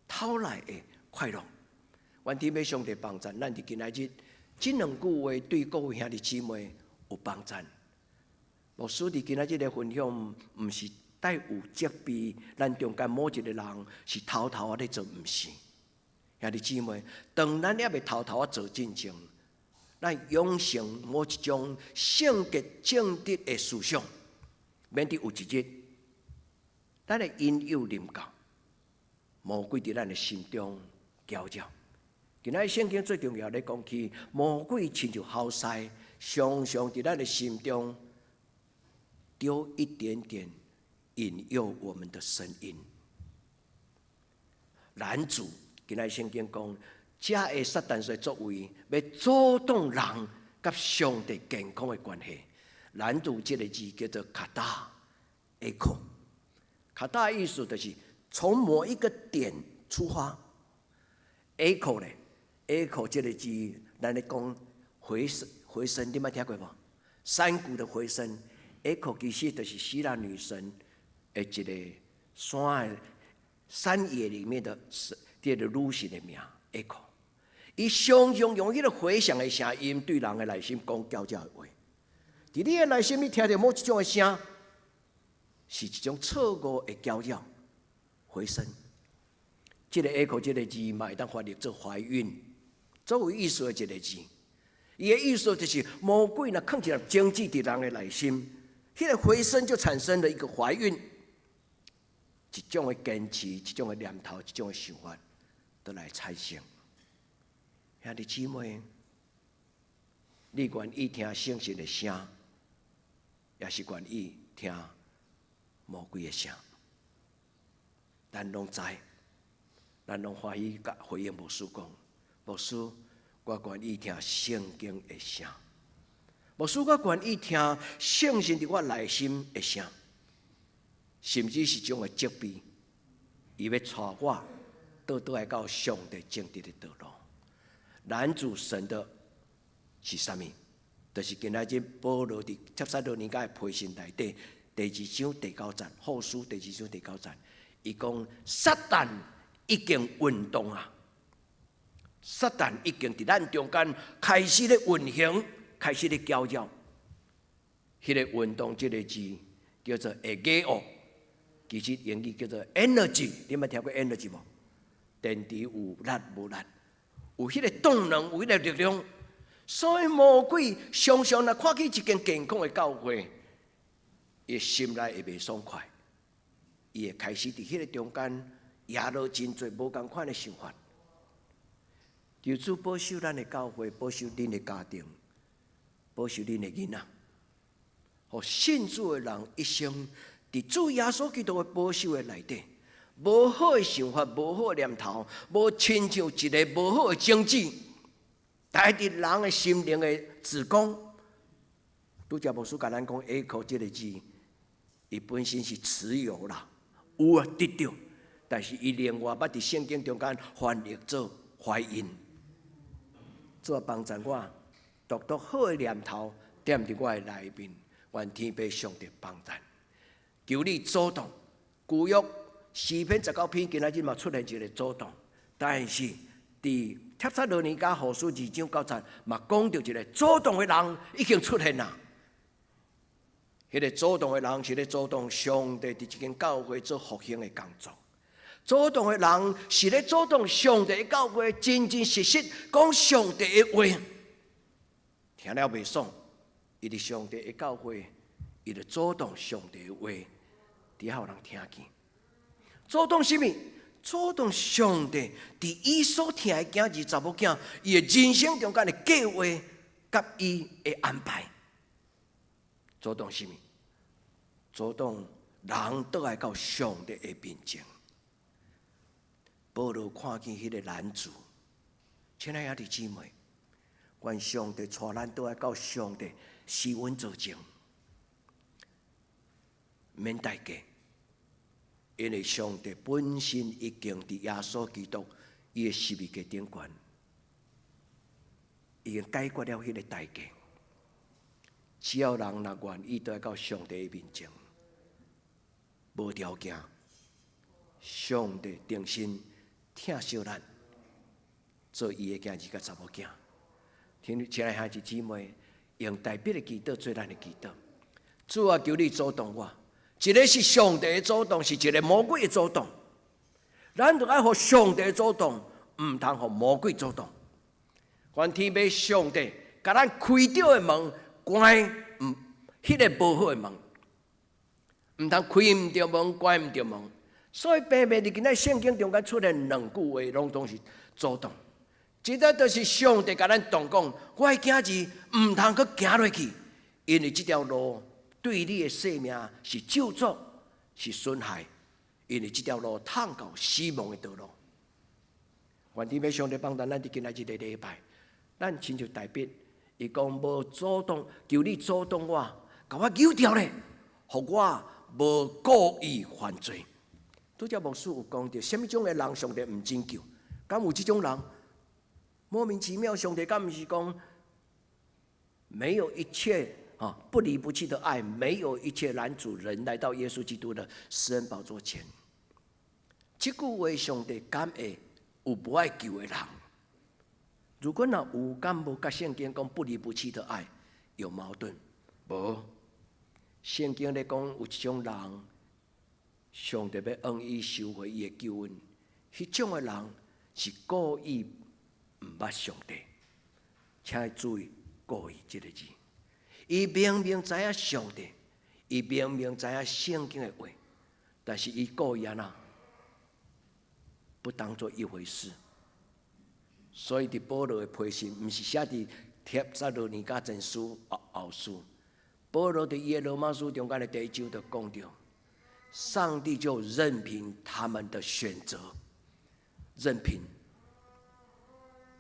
偷來的快樂。願天父上帝幫贊，咱佇今仔日這兩句話對各位兄弟姊妹有幫贊。牧師佇今仔日的分享，毋是帶有責備咱中間某一個人是偷偷仔咧做，毋是。兄弟姊妹，當咱猶未偷偷仔做進前，咱養成某一種聖潔正直的思想，免得有一日，咱的引誘臨到，魔鬼佇咱的心中攪擾。今仔日聖經最重要咧講起，魔鬼親像鱟獅，常常佇咱的心中丟一點點引誘我們的聲音。攔阻，今仔日聖經講，這个撒旦所作為，欲阻擋人佮上帝健康的關係。攔阻這個字叫做 kata echo。kata 意思就是從某一個點出發。echo 咧，echo 這個字，咱咧講回聲，回聲，你捌聽過無？山谷的回聲，echo 其實就是希臘女神的一個山的山野裡面的這個女神的名，echo。伊常常用彼個回響的聲音對人的內心講攪擾的話。佇你的內心，你聽著某一種的聲，是一種錯誤的攪擾回聲。這個 echo 這個字嘛會當翻譯做懷孕，足有意思的一個字。伊的意思就是魔鬼若囥一粒種子佇人的內心，彼個回聲就產生了一個懷孕，一種的堅持，一種的念頭，一種的想法，都來產生。兄弟姊妹，你願意聽聖神的聲，抑是願意聽魔鬼的聲？咱攏知，咱攏歡喜共回應牧師講，牧師，我願意聽聖經的聲。牧師，我願意聽聖神佇我內心的聲，甚至是種的責備，伊欲帶我倒轉來到上帝正直的道路。攔阻神的是啥物？就是今仔日保羅佇帖撒羅尼迦的批信內底第二章第九節，後書第二章第九節，伊講撒旦已經運動啊！撒旦已經佇咱中間開始咧運行，開始咧攪擾。彼個運動這個字叫做 ἐγέω，其實英語叫做 energy。你捌聽過 energy 無？電池有力無力？有彼個動能，有彼個力量。所以魔鬼常常若看見一間健康的教會，伊心內會袂爽快，伊會開始佇彼個中間惹落真濟無仝款的想法。求主保守咱的教會，保守恁的家庭，保守恁的囡仔，予信主的人一生佇主耶穌基督的保守的內底，無好的想法，無好的念頭，無親像一个無好的種子，帶佇人的心靈的子宮。拄才牧師共咱講 “echo” 這个字，伊本身是持有啦，有啊得著，但是伊另外捌佇聖經中間翻譯做懷孕。主啊，幫助我，獨獨好的念頭踮佇我的內面，願天父上帝幫贊。求你阻擋舊約詩篇19篇，今仔日嘛出現一个阻擋，但是佇帖撒羅尼迦後書二章九節嘛講著一个阻擋的人已經出現啦。彼個阻擋的人是咧阻擋上帝佇這間教會做復興的工作。阻擋的人是咧阻擋上帝的教會，真真實實講上帝的話，聽了袂爽，伊佇上帝的教會，伊就阻擋上帝的話，佇遐予人聽見。阻擋啥物？阻擋上帝佇伊所疼的囝兒查某囝，伊的人生中間的計劃佮伊的安排。阻擋啥物？阻擋人倒來到上帝的面前。保羅看見彼个難處，親愛的兄弟姊妹，願上帝帶咱倒來到上帝施恩座前，免代價，因為上帝本身已經佇耶穌基督伊的十字架頂懸，已經解決了彼个代價。只要人若願意倒來到上帝的面前，無條件，上帝重新疼惜咱，做伊的囝兒佮查某囝。聽親愛兄弟姊妹，用代表的祈禱做咱的祈禱。主啊，求你阻擋我。一个是上帝的阻擋，是一个魔鬼的阻擋。咱著愛予上帝阻擋，毋通予魔鬼阻擋。願天父上帝共咱開著的門，關毋彼个無好的門，毋通開毋著門，關毋著門。所以，白白佇今仔聖經中間出現兩句話，攏總是阻擋。一個就是上帝共咱講講，我的囝兒毋通閣行落去，因為這條路對你的生命是咒詛，是損害，因為這條路通到死亡的道路。願天父上帝幫助咱佇今仔這个禮拜，咱親像大衛，伊講無阻擋，求你阻擋我，共我揪牢咧，予我無故意犯罪。拄才牧師有講著，啥物種的人上帝毋拯救？敢有這種人？莫名其妙，上帝敢毋是講沒有一切啊不離不棄的愛，沒有一切攔阻人來到耶穌基督的施恩寶座前。這句話上帝敢會有無愛救的人？如果若有，敢無佮聖經講不離不棄的愛有矛盾？無，聖經咧講有一種人，上帝欲向伊收回伊的救恩，彼種的人是故意毋捌上帝，請注意“故意”這个字。伊明明知影上帝，伊明明知影聖經的話，但是伊故意按怎不當做一回事。所以佇保羅的批信，毋是寫佇帖撒羅尼迦前書後書。保羅佇伊的羅馬書中間的第一章就講著，上帝就任憑他們的選擇，任憑。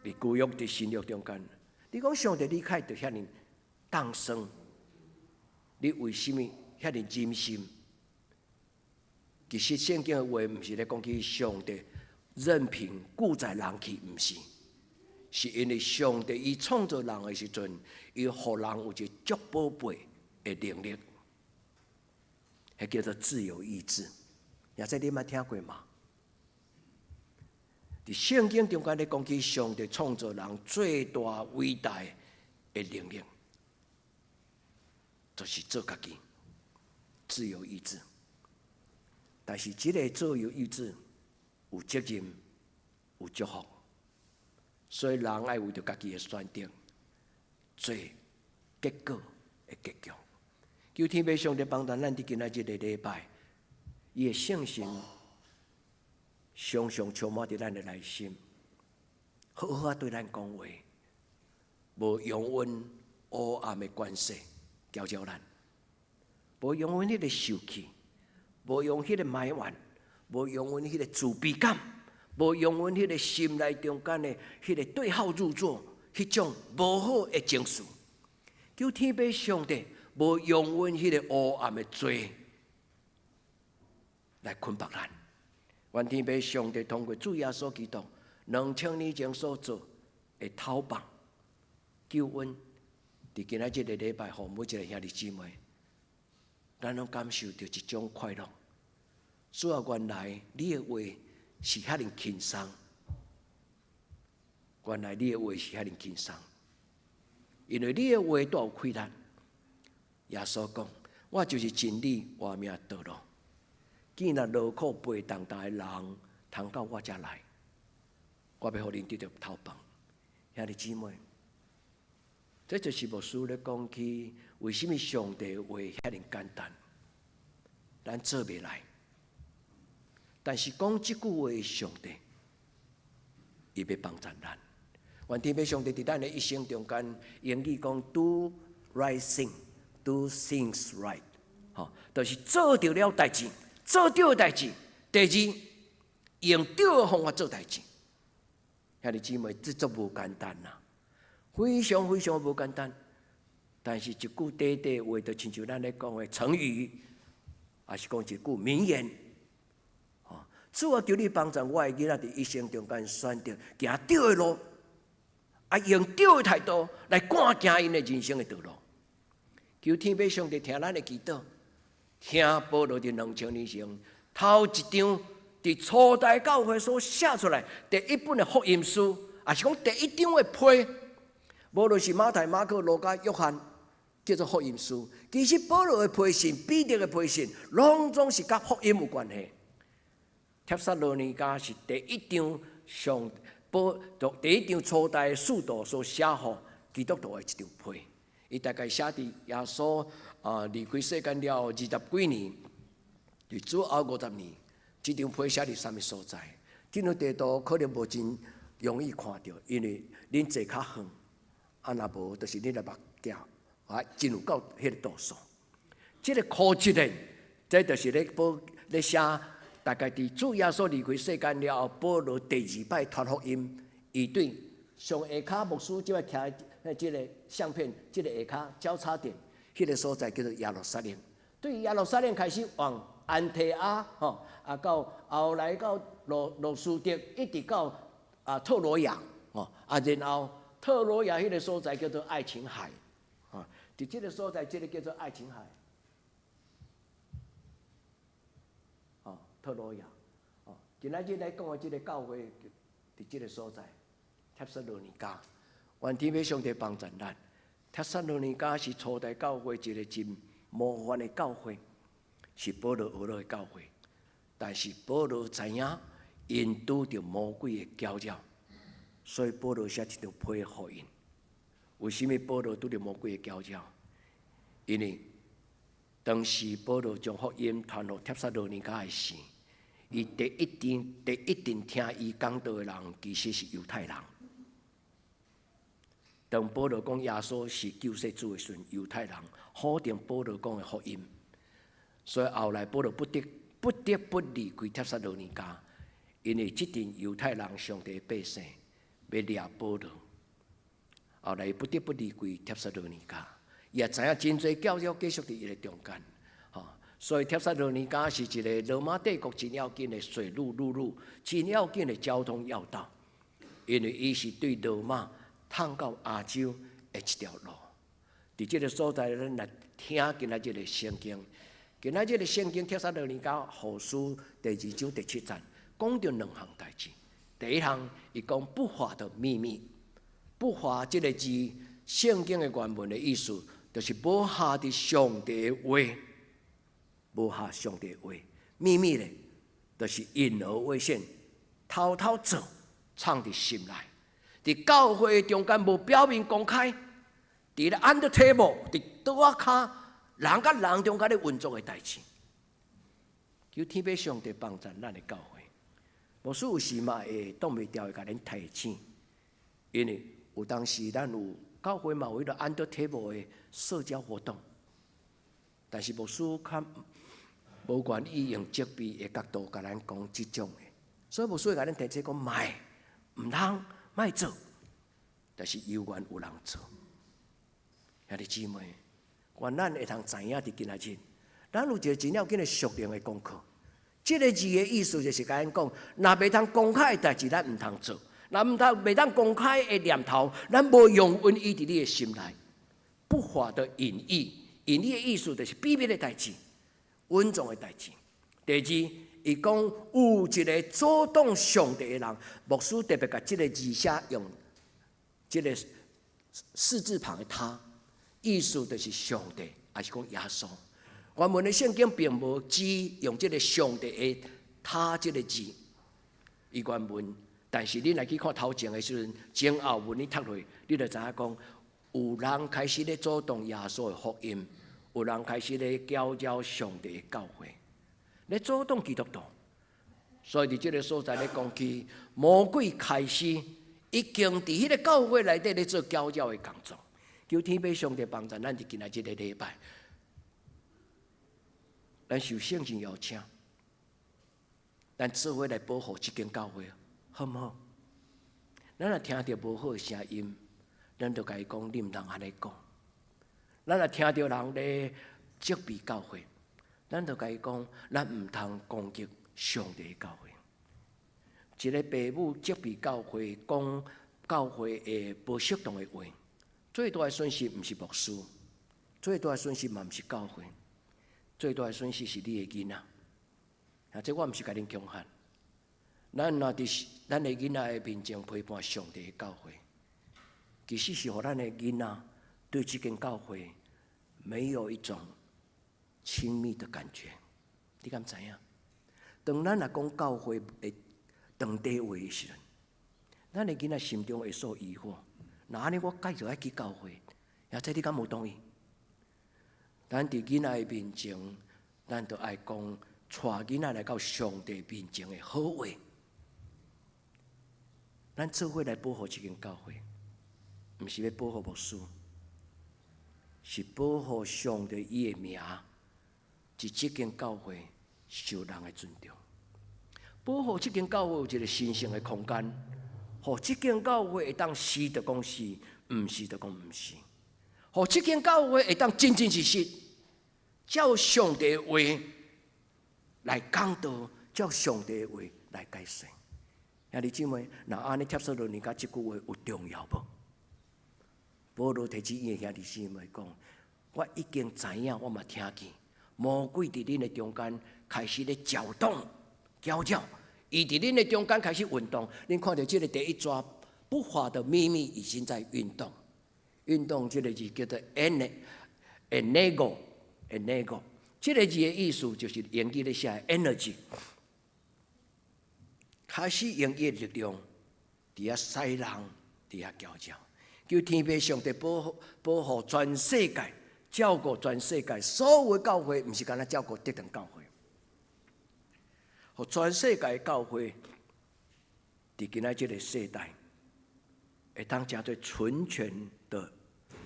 佇舊約佇新約中間，你講上帝你開著遐爾當生，你為啥物遐爾忍心？其實聖經的話毋是咧講起上帝任憑顧載人去，毋是，是因為上帝伊創造人的時陣，伊予人有一個足寶貝的能力，彼叫做自由意志。也這你捌聽過嗎？佇聖經中間咧講起上帝創造人最大偉大的能力，就是做家己，自由意志。但是這个自由意志有責任、有祝福，所以人愛為著家己的選擇做結果的結局。求天父上帝幫助咱佇今仔這个禮拜，伊的聖神常常充滿佇咱的內心，好好仔對咱講話，無容阮黑暗的權勢攪擾咱，無容阮彼个受氣，無容彼个埋怨，無容阮彼个自卑感，無容阮彼个心內中間的彼个對號入座，彼種無好的情緒。求天父上帝無容阮彼个黑暗的罪來捆綁咱。願天父上帝通過主耶穌基督2000年前所做的頭棒救恩，佇今仔這个禮拜，予每一个兄弟姊妹，咱攏感受著一種快樂。主啊，原來你的話是遐爾輕鬆，原來你的話是遐爾輕鬆，因為你的話帶有氣力。耶穌講：我就是真理、活命、道路。見若勞苦背重擔的人，通到我遮來，我欲予恁得著頭飯。兄弟姊妹，這就是牧師咧講起，為啥物上帝話遐爾簡單，咱做袂來。但是講這句話的上帝，伊欲幫贊咱。願天父上帝佇咱的一生中間，英語講 do right thing，do things right，吼，就是做對了代誌，做對的代誌。第二，用對的方法做代誌。兄弟姊妹，這足無簡單呐，非常非常無簡單。但是一句短短話，就親像咱咧講的成語，抑是講一句名言。主啊，求你幫助我的囡仔佇一生中間選擇行對的路，啊，用對的態度來趕行𪜶的人生的道路。求天父上帝聽咱的祈禱，聽保羅佇2000年前頭一張佇初代教會所寫出來第一本的福音書，抑是講第一張的批，無論是馬太、馬可、路加、約翰，叫做福音書。其實保羅的批信、彼得的批信，攏總是佮福音有關係。帖撒羅尼迦是第一張上保第一張初代使徒所寫予基督徒的一張批。伊大概寫佇耶穌啊離開世間了後20幾年，佇主後50年，這張批寫佇啥物所在？這張地圖可能無真容易看著，因為恁坐較遠，啊若無就是恁的目鏡啊進入到彼个度數。這个箍一個，這就是咧保咧寫。大概佇主耶穌離開世間了後，保羅第二擺傳福音，伊對上下跤牧師這擺徛這个相片，這个下跤交叉點，彼个所在叫做耶路撒冷。對耶路撒冷開始往安提阿，吼，啊到後來到呂斯得，一直到啊特羅亞，吼，啊然後特羅亞彼个所在叫做愛琴海，啊，佇這个所在，這个叫做愛琴海。哦，特羅亞，哦，今仔日來講的這个教會，佇這个所在，帖撒羅尼迦，願天父上帝幫助咱。帖撒羅尼迦是初代教會一个真模範的教會，是保羅學落的教會。但是保羅知影，𪜶拄著魔鬼的攪擾，所以保羅寫一張批予𪜶。為啥物保羅拄著魔鬼的攪擾？因為當時保羅將福音傳予帖撒羅尼迦的時，伊第一陣聽伊講道的人，其實是猶太人。當保羅講耶穌是救世主的時陣，猶太人否定保羅講的福音，所以後來保羅不得不離開帖撒羅尼迦，因為這陣猶太人上帝的百姓欲掠保羅，後來不得不離開帖撒羅尼迦。伊也知影真濟攪擾繼續佇伊的中間，吼，所以帖撒羅尼迦是一个羅馬帝國真要緊的水路、陸路真要緊的交通要道，因為伊是對羅馬通到亞洲的一條路。佇這个所在，咱來聽今仔日的聖經。今仔日的聖經帖撒羅尼迦後書第二章第七節，講著兩項代誌。第一項，伊講不法的秘密，不法這个字，聖經的原文的意思，就是無合佇上帝的話，無合上帝的話，秘密咧，就是隱而未顯，偷偷做，藏佇心內，佇教會中間無表面公開，佇咧 under table，佇桌仔跤，人佮人中間咧運作的代誌。求天父上帝幫助咱的教會，牧師有時嘛會擋袂牢會共恁提醒，因為有當時咱有教會嘛有彼个 under table 的社交活動，但是牧師較無願意用責備的角度共咱講這種的，所以牧師會共恁提醒講，莫，毋通，莫做，但是猶原有人做。兄弟姊妹，願咱會通知影佇今仔日，咱有一个真要緊的屬靈的功課。這个字的意思就是共咱講，若袂通公開的代誌，咱毋通做；若毋通袂當公開的念頭，咱無容允伊佇你的心內。不法的隱意，隱意的意思就是秘密的代誌、隱藏的代誌。第二，伊講有一个阻擋上帝的人，牧師特別共這个字寫用這个示字旁的他，意思就是上帝，抑是講耶穌。原文的聖經並無只用這个上帝的他這个字，伊原文，但是你若去看頭前的時陣，前後文你讀落，你就知影講，有人開始咧阻擋耶穌的福音，有人開始咧攪擾上帝的教會，咧阻擋基督徒。所以佇這个所在咧講起，魔鬼開始已經佇彼个教會內底咧做攪擾的工作。求天父上帝幫助咱佇今仔這个禮拜，咱受聖靈邀請，咱做伙來保護這間教會，好毋好？咱若聽著無好的聲音，咱就共伊講，你毋通按呢講。咱若聽著人咧責備教會，咱就共伊講，咱毋通攻擊上帝的教會。一个爸母責備教會，講教會的無適當的話，最大的損失毋是牧師，最大的損失嘛毋是教會，最大的損失是你的囡仔。啊，這我毋是共恁恐嚇。咱若佇咱的囡仔的面前批判上帝的教會，其實是予咱的囡仔對這間教會沒有一種親密的感覺。你敢知影？當咱若講教會的長短話的時陣，咱的囡仔心中會受疑惑。那按呢，我繼續愛去教會，抑這你敢無同意？咱佇囡仔的面前，咱就愛講帶囡仔來到上帝面前的好話。咱做伙來保護這間教會，毋是欲保護牧師，是保護上帝伊的名，佇這間教會受人的尊重。保護這間教會有一個神聖的空間，予這間教會會當是就講是，毋是就講毋是。予這間教會會當真真實實照上帝的話來講道，照上帝的話來解釋。兄弟姊妹，若按呢帖撒羅尼迦這句話有重要無？保羅提醒伊的兄弟姊妹講：我已經知影，我嘛聽見魔鬼佇恁的中間開始咧攪動、攪擾，伊佇恁的中間開始運動。恁看著這个第一逝不法的秘密已經在運動，運動這个字叫做 “enego”，“enego”，這个字的意思就是英語咧寫 energy。開始用伊的力量，佇遐使人，佇遐攪擾，求天父上帝保護保護全世界，照顧全世界所有的教會，毋是干焦照顧特定教會，予全世界的教會，佇今仔這个世代，會當成做純全的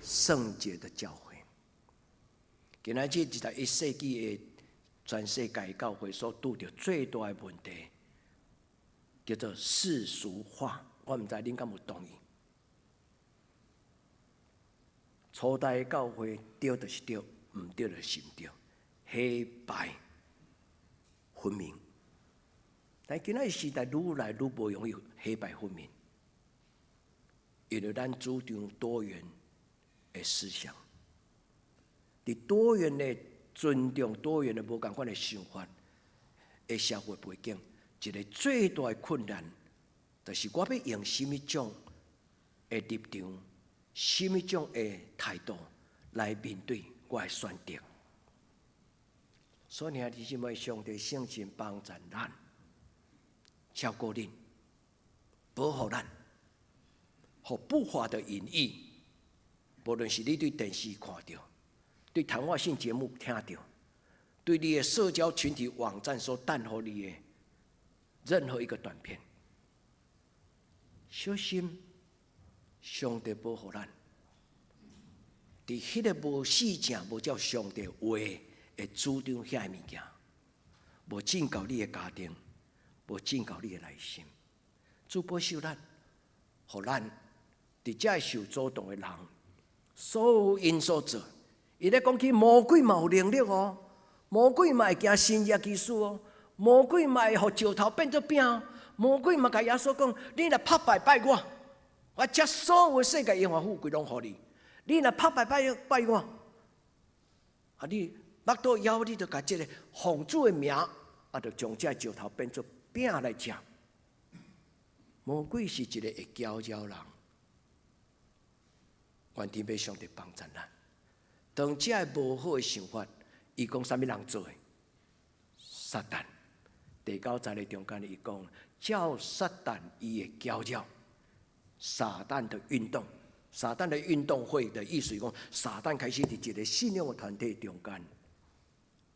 聖潔的教會。今仔這21世紀的全世界教會所拄著最大的問題，叫做世俗化，我毋知恁敢有同意？初代教會對就是對，毋對就是毋對，黑白分明。但今仔時代愈來愈無容易黑白分明，因為咱主張多元的思想，佇多元的尊重多元的無仝款的想法的社會背景。一个最大的困難，就是我欲用啥物種的立場、啥物種的態度來面對我的選擇。所以，兄弟姊妹，上帝聖神幫助咱，照顧恁，保護咱，予不法的引誘，無論是你對電視看著，對談話性節目聽著，對你的社交群體網站所彈予你的任何一個短片，小心上帝保護咱，佇彼个無死正、無照上帝話的主張遐个物件，無進到你的家庭，無進到你的內心。主保守咱，予咱佇遮受阻擋的人，所有𪜶所做，伊咧講起魔鬼嘛有能力哦，魔鬼嘛會行神蹟奇事哦。魔鬼嘛會予石頭變做餅，魔鬼嘛共耶穌講：你若拍敗拜我，我這所有世界榮華富貴攏予你。你若拍敗拜拜我，啊你腹肚枵，你就共這个奉主的名，啊，就將這石頭變做餅來食。魔鬼是一个會攪擾人，願天父上帝幫助咱。當這个無好的想法，伊講啥物人做的？撒旦。第九節的中間，伊講，照撒旦伊的攪擾，撒旦的運動，撒旦的運動會的意思講，撒旦開始佇一個信仰的團體中間，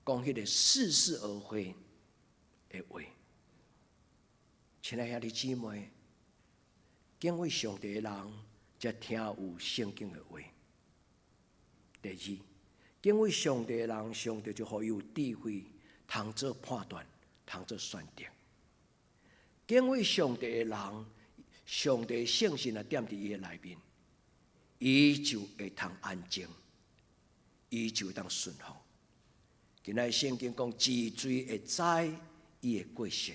講彼個似是而非的話。親愛兄弟姊妹，敬畏上帝的人，才聽有聖經的話。第二，敬畏上帝的人，上帝就予伊有智慧，通做判斷，通做選擇。敬畏上帝的人，上帝聖神若踮佇伊的內面，伊就會通安靜，伊就會當順服。今仔聖經講，治罪會知伊的過失，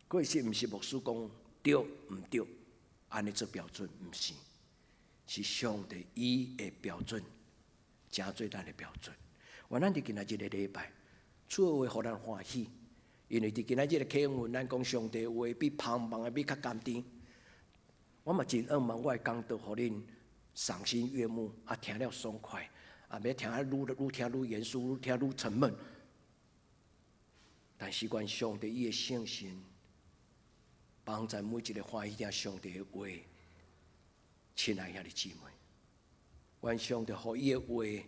過失毋是牧師講對毋對，按呢做標準，毋是，是上帝伊的標準，成做咱的標準。願咱佇今仔這个禮拜，主的話予咱歡喜，因為佇今仔這个經文，咱講上帝話比芳芳的蜜較甘甜。我嘛真向望我的講道，予恁賞心悅目，啊，聽了爽快，啊，欲聽啊愈愈聽愈嚴肅，愈聽愈沉悶。但是願上帝伊的聖神幫助每一個歡喜聽上帝的話，親愛兄弟姊妹，願上帝予伊的話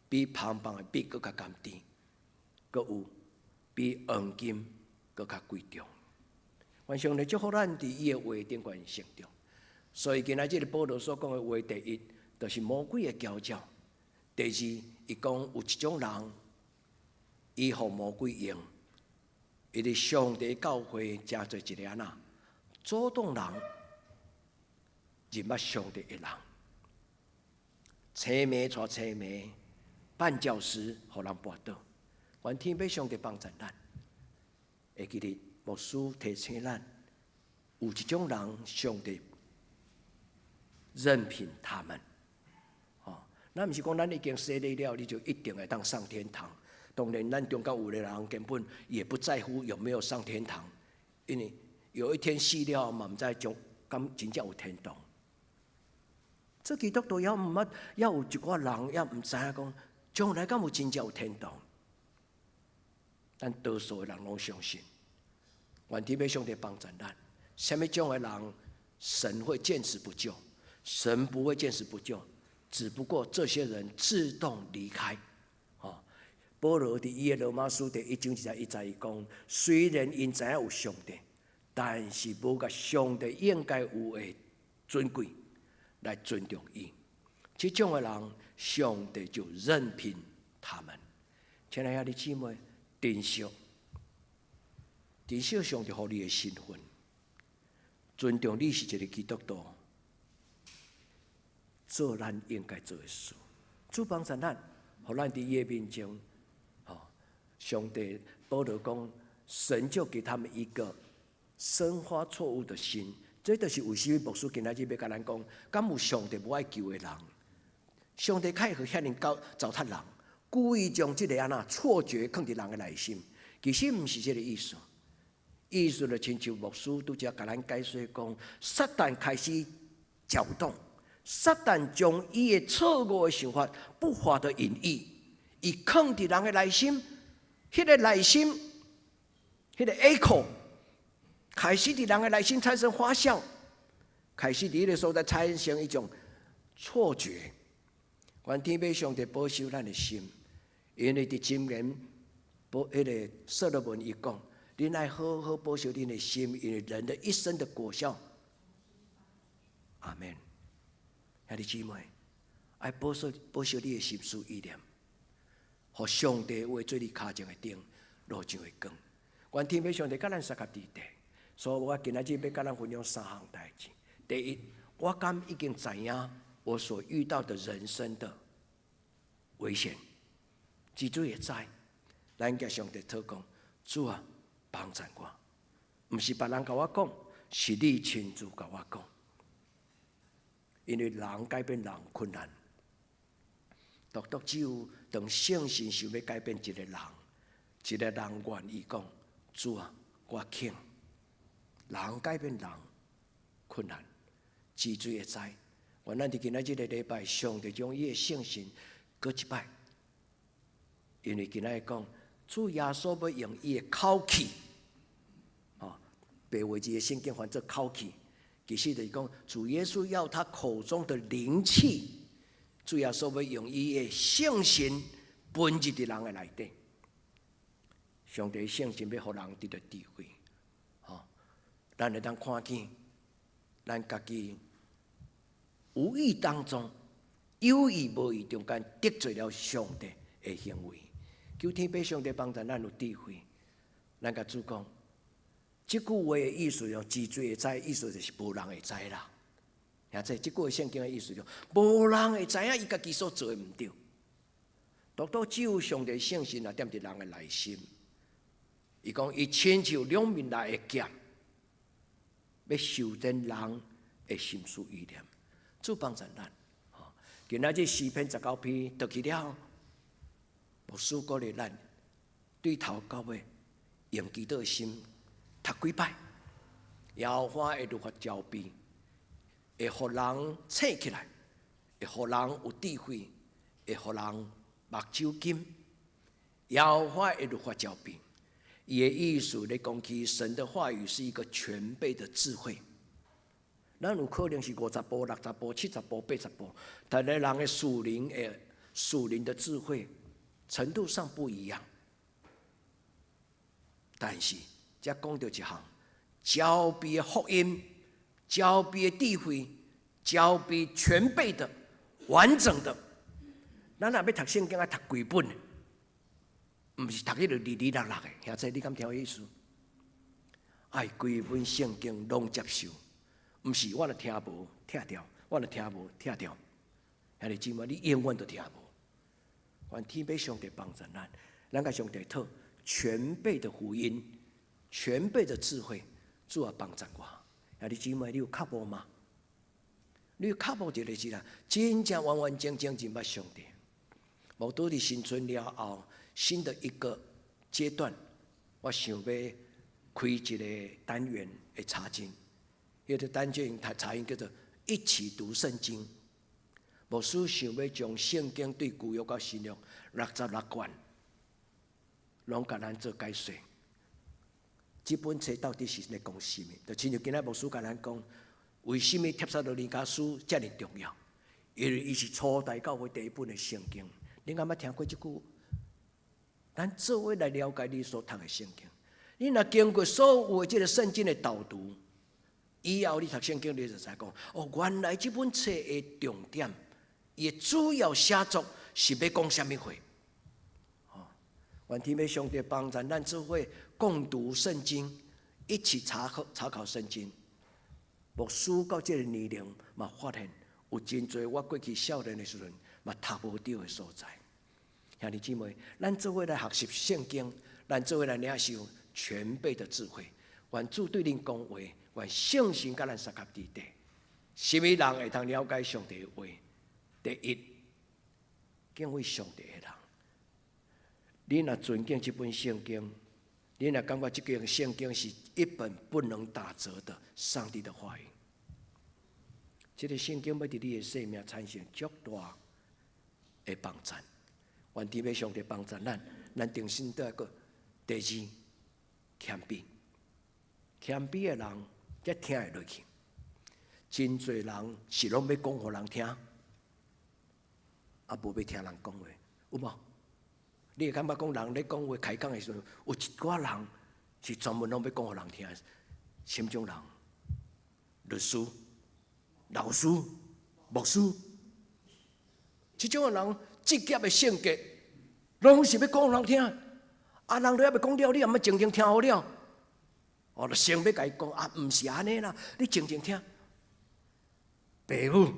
比芳芳的蜜閣較甘甜，閣有比黃金閣較貴重。願上帝祝福咱佇伊的話頂懸成長。所以今仔這个保羅所講的話，第一，就是魔鬼的攪擾；第二，伊講有一種人，伊予魔鬼用，伊佇上帝教會成做一個按怎阻擋人認捌上帝的人，青盲帶青盲，絆腳石，予人跋倒。願天父上帝幫助咱，會記得牧師提醒咱，有一種人，上帝任憑他們。哦，咱毋是講咱已經洗禮了，你就一定會當上天堂。當然，咱中間有的人根本也不在乎有沒有上天堂，因為有一天死了嘛，毋知將敢真正有天堂。做基督徒猶毋捌，猶有一寡人猶毋知影講，將來敢有真正有天堂？咱多數的人攏相信，願天父上帝幫助咱。啥物種的人，神會見死不救？神不會見死不救，只不過這些人自動離開。哦，保羅佇伊的羅馬書第一章二十一節伊講，雖然𪜶知影有上帝，但是無共上帝應該有的尊貴來尊重伊。這種的人，上帝就任憑他們。親愛兄弟姊妹，珍惜，珍惜上帝予你的身份，尊重你是一個基督徒，做咱應該做的事。主幫助咱，予咱佇伊的面前，吼，上帝保羅講，神就給他們一個生發錯誤的心。這就是為啥物牧師今仔日欲共咱講，敢有上帝無愛救的人？上帝較會予遐爾搞糟蹋人，故意將這個按怎錯覺囥佇人的內心，其實毋是這個意思。意思就親像牧師拄才共咱解說講，撒旦開始攪動，撒旦將伊的錯誤的想法、不法的隱意，伊囥佇人的內心，彼個內心，彼個 echo，開始佇人的內心產生發酵，開始佇彼個所在產生一種錯覺。願天父上帝保守咱的心，因為佇箴言，保彼個所羅門伊講，恁愛好好保守恁的心，因為人的一生的果效。阿門。兄弟姊妹，愛保守保守你的心思意念，予上帝話做你跤前的燈，路上的光。願天父上帝佮咱相佮佇地，所以我今仔日欲佮咱分享三項代誌。第一，我敢已經知影我所遇到的人生的危險，自主會知，咱共上帝禱告，主啊，幫助我，毋是別人共我講，是你親自共我講。因為人改變人困難，獨獨只有當聖神想欲改變一個人，一個人願意講，主啊，我肯。人改變人困難，自主會知。願咱佇今仔這个禮拜，上帝將伊的聖神閣一擺，因為今仔日講，主耶穌欲用伊的口氣，吼，白話字的聖經翻做口氣，其實就是講主耶穌要他口中的靈氣，主耶穌欲用伊的聖神噴入佇人的內底。上帝聖神欲予人得著智慧，吼，咱會當看見，咱家己無意當中，有意無意中間得罪了上帝的行為。求天父上帝幫助咱有智慧，咱共主講，這句話的意思，用真濟會知，意思就是無人會知啦。兄弟，這句聖經的意思就無人會知影伊家己所做的毋對。獨獨只有上帝聖神啊，踮佇人的內心。伊講伊親像兩面利的劍，欲修剪人的心思意念，主幫助咱。今仔日詩篇19篇讀去了，牧師鼓勵咱對頭到尾用祈禱的心讀幾擺，耶和華的律法焦備，會予人醒起來，會予人有智慧，會予人目睭金。耶和華的律法焦備。伊的意思咧講起神的話語是一個全備的智慧。咱有可能是50步、60步、70步、80步，但係人的屬靈的智慧程度上不一樣。但是，這講著一項，焦備的福音、焦備的智慧、焦備全備的、完整的。咱若欲讀聖經，愛讀規本。毋是讀彼个零零落落的，兄弟，你敢聽我意思？愛規本聖經攏接受，毋是我若聽無拆掉，我若聽無拆掉。兄弟姊妹，你永遠都聽無。願天父上帝幫助咱，咱共上帝討全備的福音、全備的智慧，主啊幫助我。兄弟姊妹，你有渴慕嗎？你有渴慕一個是啦，真正完完整整認捌上帝。無拄佇新春了後，新的一個階段，我想欲開一個單元的查經，彼個單元查經叫做一起讀聖經。牧師想欲將聖經對舊約到新約66卷，攏共咱做解說。這本冊到底是咧講啥物？就親像今仔牧師共咱講，為啥物帖撒羅尼迦書遮爾重要？因為伊是初代教會第一本的聖經。你敢捌聽過這句？咱做伙來了解你所讀的聖經。你若經過所有的這個聖經的導讀，以後你讀聖經，你就知講哦，原來這本冊的重點，伊的主要寫作是欲講啥物話？哦，願天父上帝幫助咱做伙共讀聖經，一起查考聖經。牧師到這個年齡嘛，發現有真濟我過去少年的時陣嘛讀無著的所在。兄弟姊妹，咱做伙來學習聖經，咱做伙來領受全備的智慧。願主對恁講話，願聖神佮咱相佮佇底。啥物人會通了解上帝的話？第一，敬畏上帝的人。你若尊敬這本聖經，你若感覺這本聖經是一本不能打折的上帝的話語，這個聖經欲佇你的生命產生足大的幫助。願天父上帝幫助咱，咱重新倒來閣。第二，謙卑，謙卑的人才聽會落去。真濟人是攏欲講予人聽，啊，無欲聽人講話，有無？你會感覺講人咧講話開講的時陣，有一寡人是專門攏欲講予人聽，啥物種人？律師、老師、牧師，這種的人職業的性格，攏是欲講予人聽。啊，人都猶未講了，你也毋捌靜靜聽好了。哦，就先欲共伊講啊，毋是按呢啦，你靜靜聽。爸母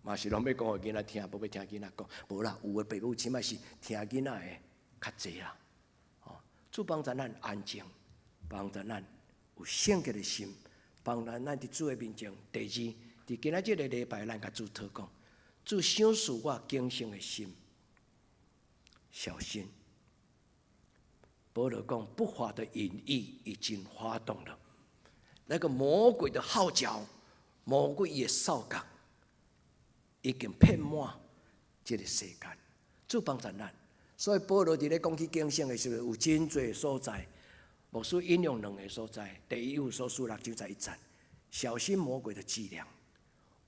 嘛是攏欲講予囡仔聽，無欲聽囡仔講。無啦，有的爸母起碼是聽囡仔的較濟啦。哦，主幫助咱安靜，幫助咱有聖潔的心，幫助咱佇主的面前。第二，佇今仔這个禮拜，咱共主禱告，主賞賜我警醒的心，小心。保羅講，不法的引誘已經發動了，那個魔鬼的號角，魔鬼的哨角，已經遍滿這個世間。主幫助咱，所以保羅佇咧講起警醒的時陣，有真濟所在，牧師引用兩個所在，第一以弗所書六章十一節，小心魔鬼的伎倆，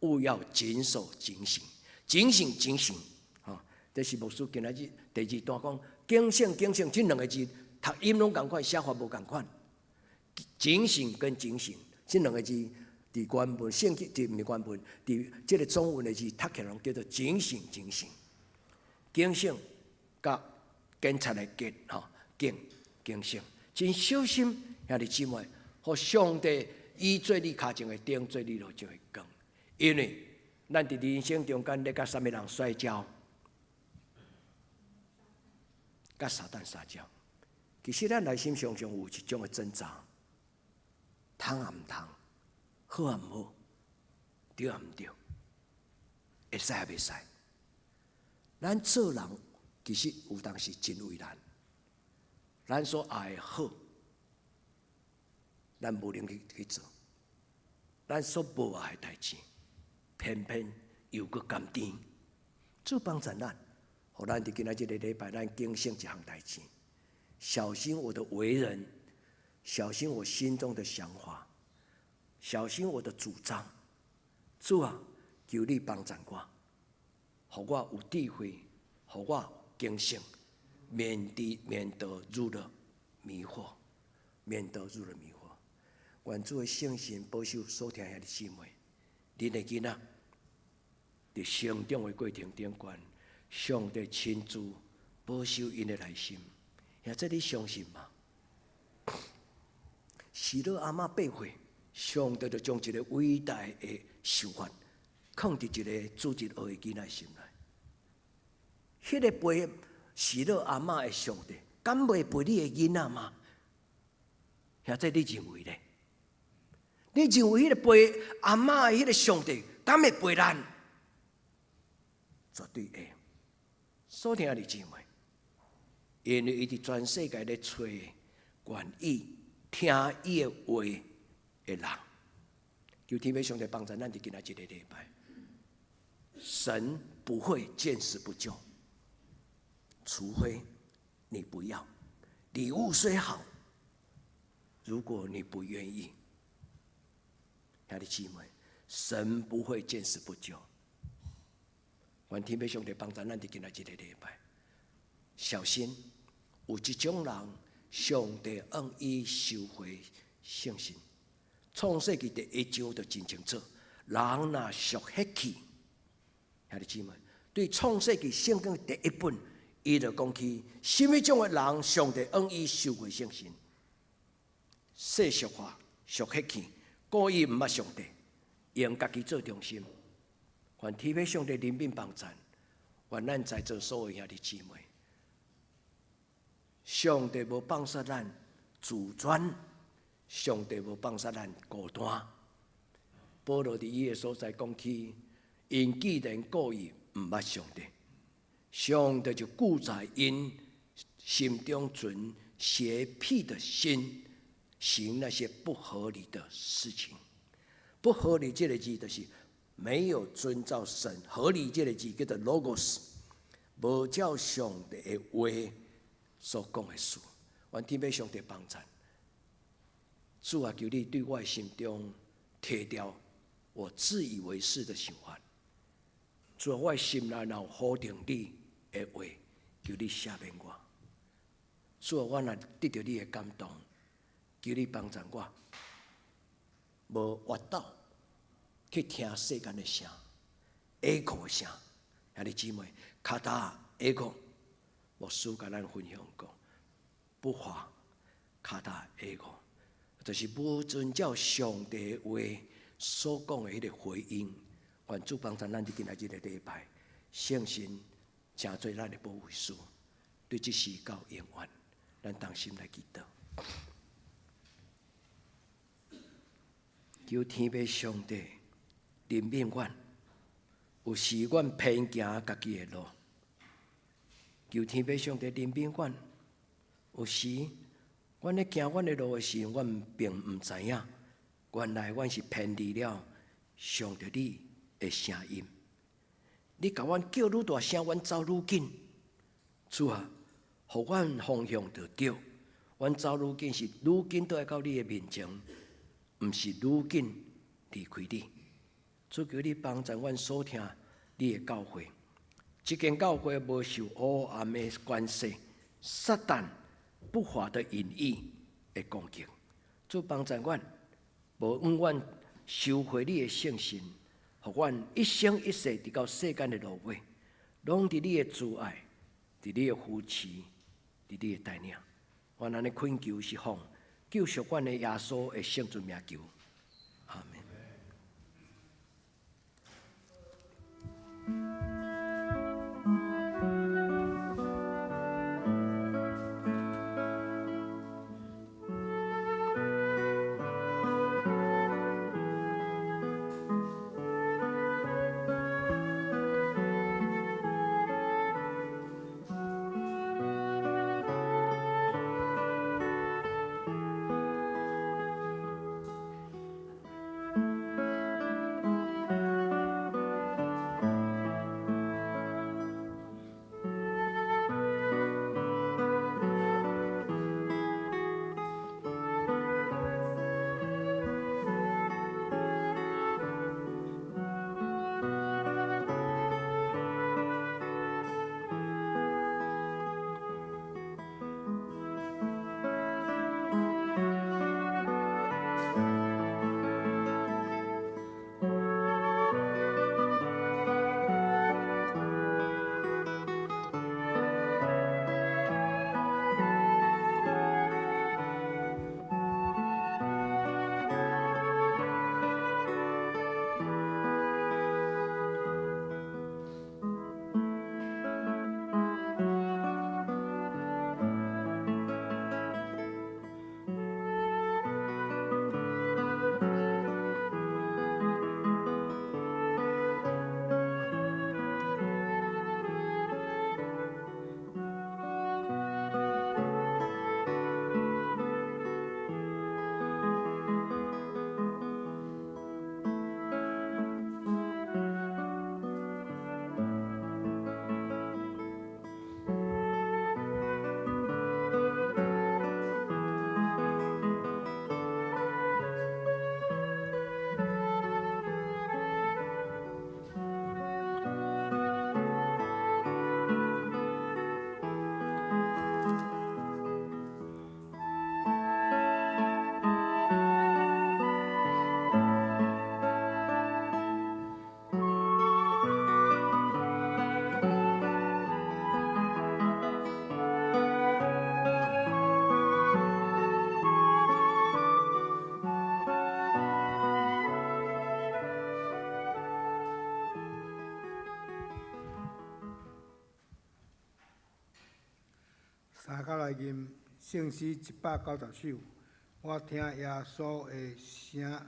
務要謹守警醒，警醒警醒。吼，這是牧師今仔日第二段講警醒警醒，這兩個字讀音攏仝款，寫法無仝款。警醒跟警醒這兩個字，佇原文聖經，佇毋是原文，佇這个中文的字讀起來攏叫做警醒警醒。警醒佮警察的警吼，警警醒，真小心兄弟姊妹，予上帝伊做你跤前的燈，做你路上的光。因為咱佇人生中間咧佮啥物人摔跤，佮撒旦摔跤。其實咱內心常常有一種的掙扎，通抑毋通，好抑毋好，對抑毋對，會使抑袂使。咱做人其實有當時真為難，咱所愛的好，咱無能去做；咱所無愛的代誌，偏偏又閣甘甜。主幫助咱，予咱佇今仔這个禮拜，咱警醒一項代誌，小心我的為人，小心我心中的想法，小心我的主張。主啊，求你幫助我，予我有智慧，予我警醒，免得入了迷惑，免得入了迷惑。願主的聖神保守所聽兄弟姊妹，恁的囡仔佇成長的過程頂懸，上帝親自保守𪜶的內心，兄弟你相信嗎？示羅阿嬤8歲，上帝就將一個偉大的想法，囥佇一个主日學的囡仔心內。彼个陪示羅阿嬤的上帝，敢袂陪你的囡仔嗎？兄弟你認為咧？你認為彼个陪阿嬤的彼个上帝，敢會陪咱？絕對會。所聽的姊妹，因為伊佇全世界咧揣願意聽伊的話的人，求天父上帝幫助咱佇今仔這个禮拜，神不會見死不救，除非你不要。禮物雖好，如果你不願意，兄弟姊妹，神不會見死不救。願天父上帝幫助咱佇今仔這个禮拜，小心有一種人，上帝向伊收回聖心。創世記第一章就真清楚，人若屬血氣，兄弟姊妹，對創世記聖經第一本，伊就講起，啥物種的人，上帝向伊收回聖心。世俗化、屬血氣，故意毋捌上帝，用家己做中心。願天父上帝憐憫幫助，願咱在座所有兄弟姊妹，上帝無放殺咱自尊，上帝無放殺咱孤單。保羅佇伊的所在講起，𪜶既然故意毋捌上帝，上帝就記載𪜶心中存邪僻的心，行那些不合理的事情。不合理這个字就是沒有遵照神合理這个字叫做 logos，無照上帝的話所講的事。願天父上帝幫助，主啊，求你對我的心中剔掉我自以為是的想法。主啊，我的心內若有否定你的話，求你赦免我。主啊，我若得著你的感動，求你幫助我，無越倒去聽世間的聲，echo 的聲。兄弟姊妹，跤踏 echo，牧師共咱分享講，不華跤踏 echo，就是無遵照上帝話所講的彼个回應。願主幫助咱佇今仔日的禮拜，聖神成做咱的保惠師，對這時到永遠，咱同心來祈禱。求天父上帝憐憫阮，有時阮偏行家己的路。求天父上帝憐憫阮，有時阮咧行阮的路的時，阮並毋知影，原來阮是偏離了上帝你的聲音。你共阮叫愈大聲，阮走愈緊。主啊，予阮方向著對，阮走愈緊是愈緊倒來到你的面前，毋是愈緊離開你。主求你幫助阮所聽你的教誨，這間教會無受黑暗的權勢、撒旦不法的引誘的攻擊。主幫助阮，無永遠收回你的聖神，予阮一生一世直到世間的落尾，攏佇你的慈愛、佇你的扶持、佇你的帶領。阮按呢懇求是奉救贖阮的耶穌的聖尊名求，阿門。三角來吟聖詩190首，我聽耶穌的聲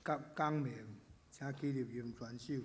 佮講明，請起立吟全首。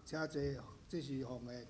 請坐，這是奉獻。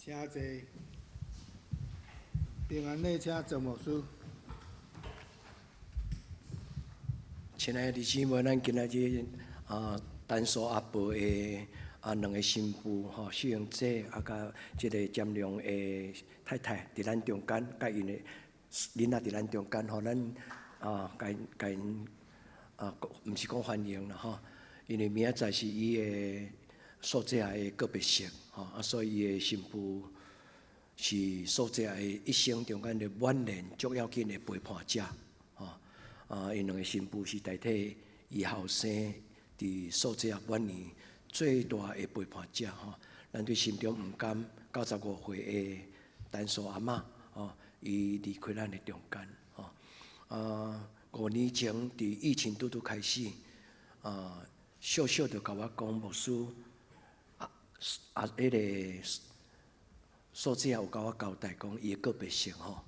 請坐。平安禮，請鄭牧師。親愛的弟兄姊妹，咱今仔日啊，陳蘇阿婆的啊兩个新婦吼，秀英姐啊，佮這个詹良的太太，佇咱中間，佮𪜶的囡仔佇咱中間吼，咱啊，共共𪜶啊，毋是講歡迎啦吼，因為明仔載是伊的素姐的告別式吼，啊，所以伊的新婦是素姐的一生中間的晚年足要緊的陪伴者吼，啊，𪜶兩个新婦是代替伊後生佇素姐晚年最大的陪伴者吼。咱對心中毋甘95歲的陳蘇阿嬤吼，伊離開咱的中間吼。啊，5年前佇疫情拄拄開始，啊，小小就共我講牧師，啊啊，彼個素姐有共我交代講，伊的告別式吼，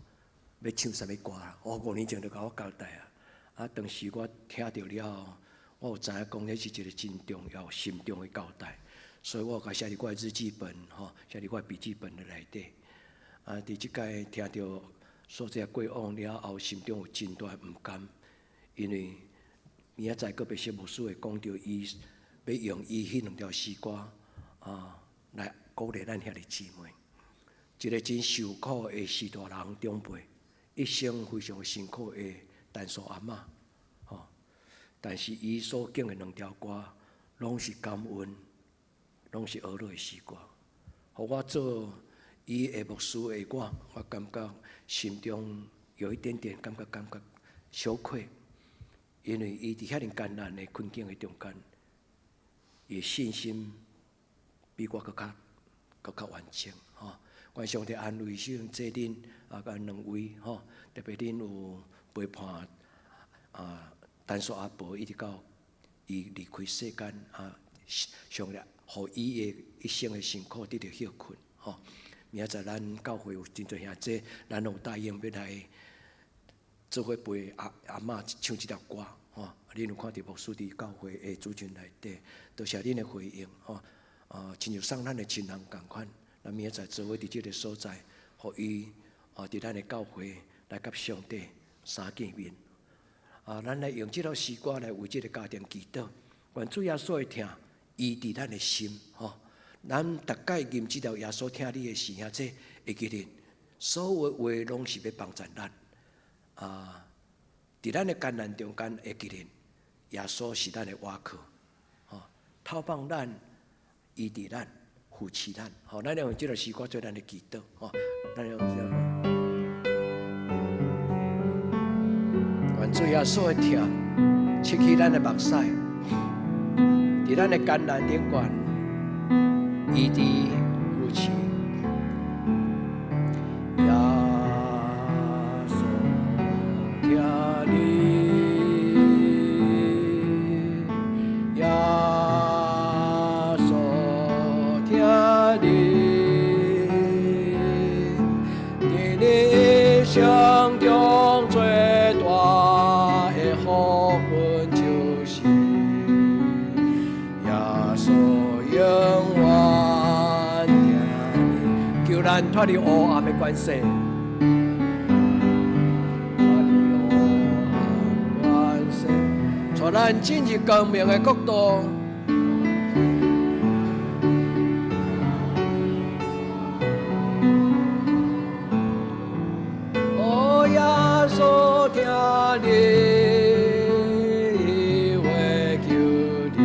欲唱啥物歌啦？我5年前就共我交代啊。啊，當時我聽著了後，我有知影講，彼是一個真重要、心中的交代，所以我有共寫佇我的日記本吼，寫佇我的筆記本的內底。啊，佇這擺聽著素姐過往了後，心中有真大的毋甘，因為明仔載告別式牧師會講著伊欲用伊彼兩條詩歌啊來鼓勵咱兄弟姊妹。一個真受苦的序大人長輩，一生非常辛苦的陳蘇阿嬤，吼，但是伊所揀的兩條歌，攏是感恩，攏是哀樂的詩歌。予我做伊的牧師的我，我感覺心中有一點點感覺羞愧，因為伊佇遐爾艱難的困境的中間，伊的信心比我閣較完整，吼。願上帝安慰秀英姐恁啊，佮兩位吼，特別恁有陪伴啊，陳蘇阿婆一直到伊離開世間啊，上帝予伊的一生的辛苦得著歇睏吼。明仔載咱教會有真濟兄弟，咱攏有答應欲來做伙陪阿阿嬤唱這條歌。吼，恁有看著牧師佇教會的主群內底，多謝恁的回應，吼，啊，親像送咱的親人仝款，咱明仔載做伙佇這个所在，予伊啊，佇咱的教會來佮上帝相見面。啊，咱來用這首詩歌來為這个家庭祈禱，願主耶穌的疼醫治咱的心，吼。咱逐擺認知著耶穌疼你的時，兄弟會記得，所有的話攏是欲幫贊咱。啊，佇咱的艱難中間會記得，耶穌是咱的倚靠，吼，透放咱，醫治咱，扶持咱，吼，咱用這个詩歌做咱的祈禱，吼，咱用這个。願主耶穌的疼，拭去咱的目屎，佇咱的艱難頂懸，醫治扶持。耶穌疼你，耶穌疼你，佇你一生中最大的福分，就是耶穌永遠疼你，求咱脫離黑暗的關係，脫離黑暗關係，帶咱進入光明的國度。哦，耶穌疼你，伊會救你，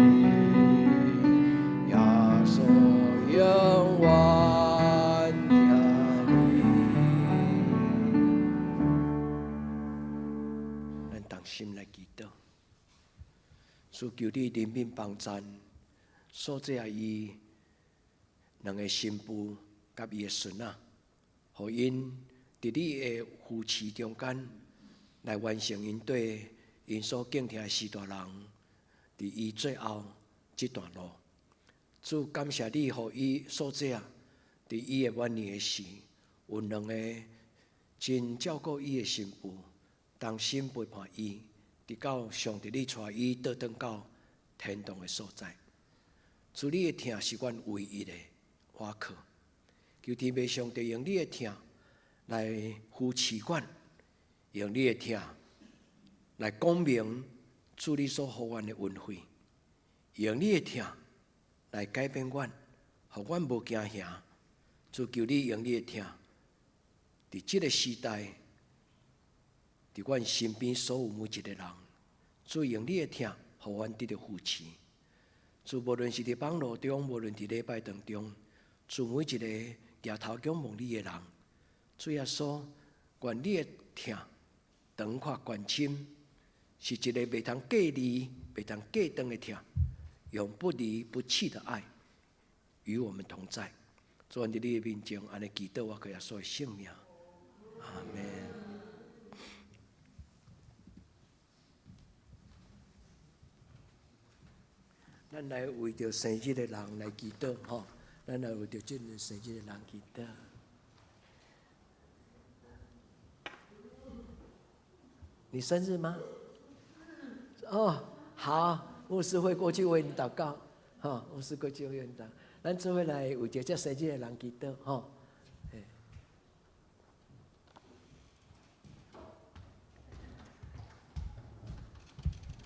耶穌永遠疼你。咱同心來祈禱，主求你憐憫幫贊，所這伊兩个新婦佮伊的孫仔，予𪜶佇你的扶持中間來完成𪜶對𪜶所敬疼的序大人，佇伊最後這段路。主感謝你，予伊所這佇伊的晚年的時，有兩个真照顧伊的新婦，同心陪伴伊，直到上帝你帶伊倒轉到天堂的所在。主你的疼是阮唯一的倚靠，求天父上帝用你的疼來扶持阮，用你的疼來講明主你所予阮的恩惠，用你的疼來改變阮，予阮無驚嚇。主求你用你的疼，佇這个時代，佇阮身邊所有每一个人，主用你的疼，予阮得著扶持。主無論是佇網路中，無論佇禮拜當中，主每一個舉頭仰望你的人，主耶穌，願你的疼長闊懸深，是一个袂通隔離、袂通隔斷的疼，用不離不棄的愛與我們同在。主，佇你的面前，按呢祈禱，我靠耶穌的聖名，阿門。咱來為著生日的人來祈禱，吼！咱來為著這个生日的人祈禱。你生日嗎？哦，好，牧師會過去為你禱告，吼，牧師過去為你禱。咱做伙來為著這生日的人祈禱，吼。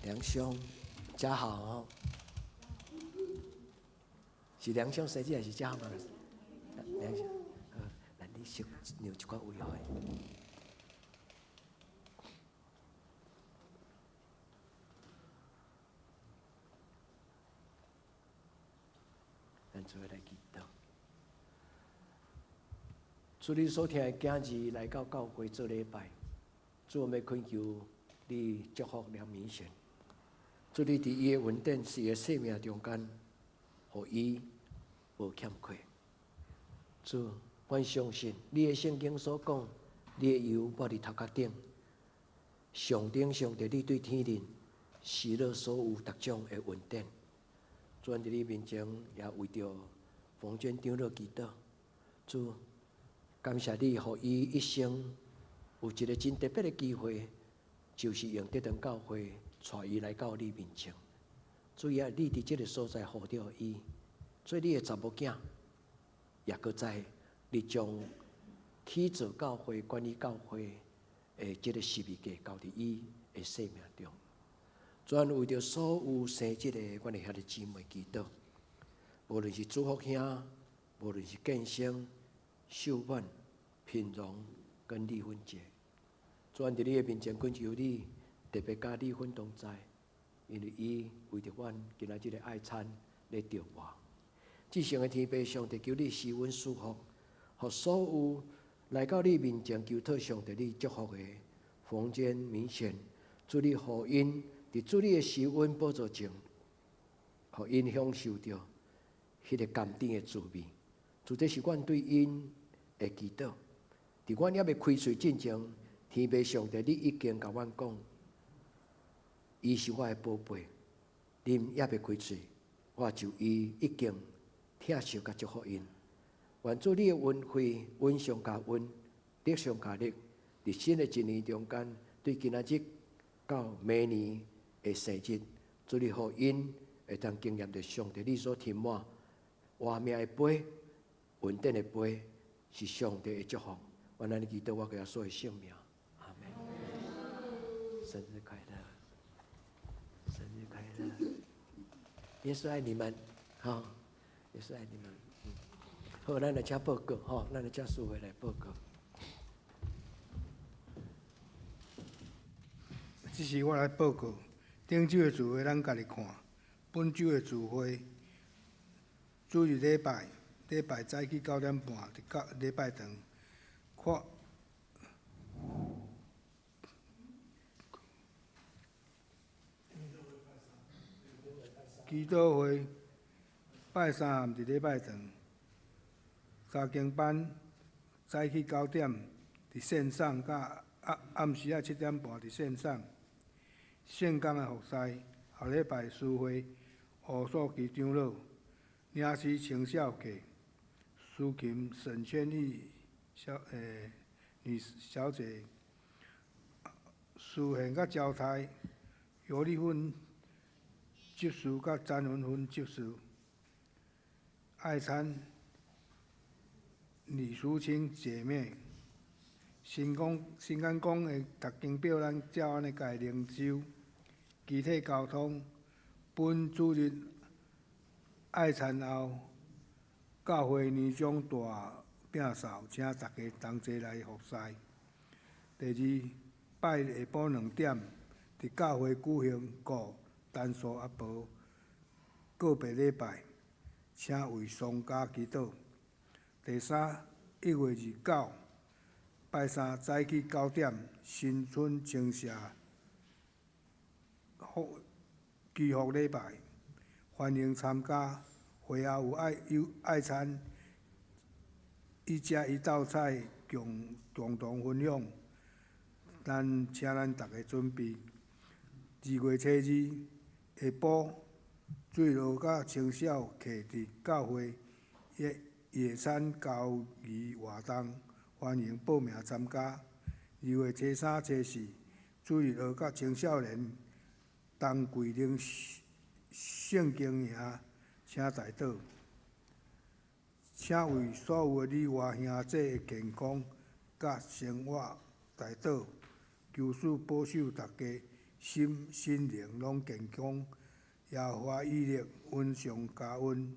梁兄，嘉豪哦，是梁兄生日還是嘉豪嘛？梁兄，好，來你先讓一寡位予伊。咱做伙來祈禱。主你所疼的囝兒來到教會做禮拜，主我們懇求你祝福梁明賢。主你佇伊的恩典、伊的生命中間，予伊無欠缺。主，阮相信你的聖經所講，你的油抹佇頭殼頂，上頂上帝，你對天頂喜樂所有逐種的恩典。主，阮佇你面前也為著馮娟長老祈禱。主，感謝你，予伊一生有一個真特別的機會，就是用這間教會帶伊來到你面前。主啊，你佇這个所在呼著伊，做你的查某囝，也閣知你將起造教會、管理教會的這个十字架交佇伊的生命中。主啊，為著所有生日的阮的兄弟姊妹祈禱，無論是祝福兄，無論是建生、秀滿、品榮跟麗芬姐，主啊，佇你的面前懇求你，特別佮麗芬同在，因為伊為著阮今仔這个愛餐咧著活。至聖的天父上帝，求你施恩賜福，予所有來到你面前求討上帝你祝福的房間明顯，主你予𪜶佇主你的施恩寶座前，予𪜶享受著彼个甘甜的滋味。主，這是阮對𪜶的祈禱。佇阮猶未開喙進前，天父上帝，你已經共阮講，伊是我的寶貝。恁猶未開喙，我就伊已經疼惜佮祝福𪜶。願主你的恩惠，恩上加恩，力上加力，佇新的一年中間，對今仔日到明年的生日，主你予𪜶會當經驗著上帝你所添滿活命的杯、穩定的杯，是上帝的祝福。願按呢祈禱，我耶穌的聖名，阿門。生日快樂，生日快樂！耶穌愛你們，好，耶穌愛你們。好，咱來請報告，吼，咱來請師會來報告。這是我來報告，頂週的聚會咱家己看，本週的聚會，主日禮拜，禮拜早起9點半佇教禮拜堂，看祈禱會，拜三暗佇禮拜堂，查經班早起九點佇線上，佮暗暗時仔7點半佇線上。聖工的服侍，後禮拜司會吳素琪長老，領詩青少課，司琴沈千玉小女小姐，司贤佮招待尤麗芬執事佮詹文芬執事，愛餐李淑清姐妹，新講新港講的讀經表，咱照按呢共靈修，肢體交通，本主日愛餐後，教會年終大摒掃，請大家同齊來服侍。第二拜下晡2點，佇教會舉行顧陳素阿婆告別禮拜，請為喪家祈禱。第三，1月29，拜三早起九點，新春精舍福祈福禮拜，歡迎參加。會後有愛有愛餐，一家一道菜共共同分享。咱請咱逐家準備。2月初二下晡，水路佮青少客佇教會野野餐交誼活動，歡迎報名參加。2月初三、初四，主日學佮青少年同桂林聖經營，請代禱。請為所有的你我兄弟的健康佮生活代禱，求主保守大家心身靈攏健康，耶和華以勒恩上加恩。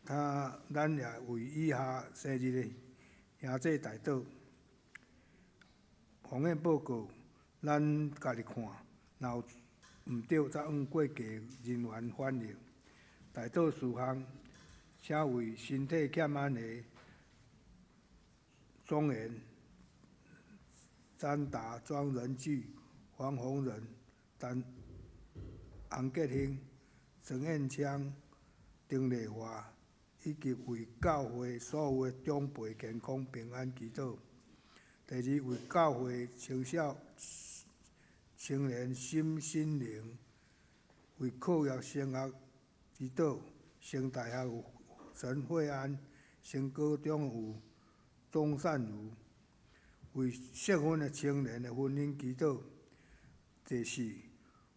他咱也為以下生日的兄弟代禱。風險報告，咱家己看，若有毋對，才向過繼人員反映。代禱事項，請為身體欠安的莊嚴、詹達、莊仁巨、黃宏仁、陳洪杰興、曾彦昌、丁麗華，以及為教會所有的長輩健康平安祈禱。第二，為教會青少青年心心靈，為課業升學祈禱。升大學有陳惠安，升高中有鍾善如，為適婚的青年的婚姻祈禱。第四，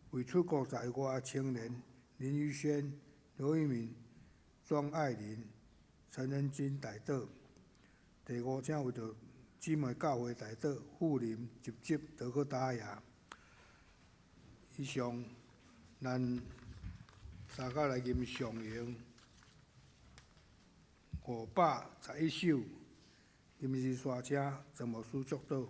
为出国在外的青年林宇轩、刘一鸣、庄爱玲、陈仁金代祷。第五，请为著姊妹教会代祷，富林、集集、德克达亚。以上，咱三甲来吟上咏511首，临时煞车，陈牧师祝祷。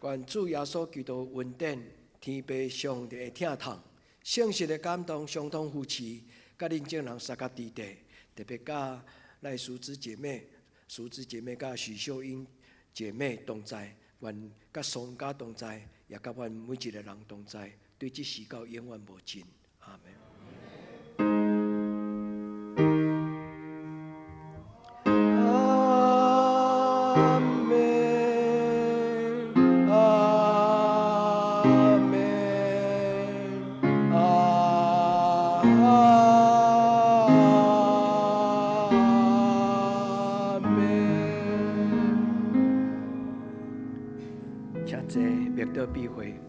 愿主耶稣基督恩典、天父上帝的疼痛、圣神的感动、相通扶持，佮恁众人相佮伫地，特别佮赖淑芝姐妹、淑芝姐妹佮许秀英姐妹同在，愿佮双家同在，也佮阮每一个人同在，对这时到永远无尽。阿们。阿们，阿们，阿们。请坐，默祷闭会。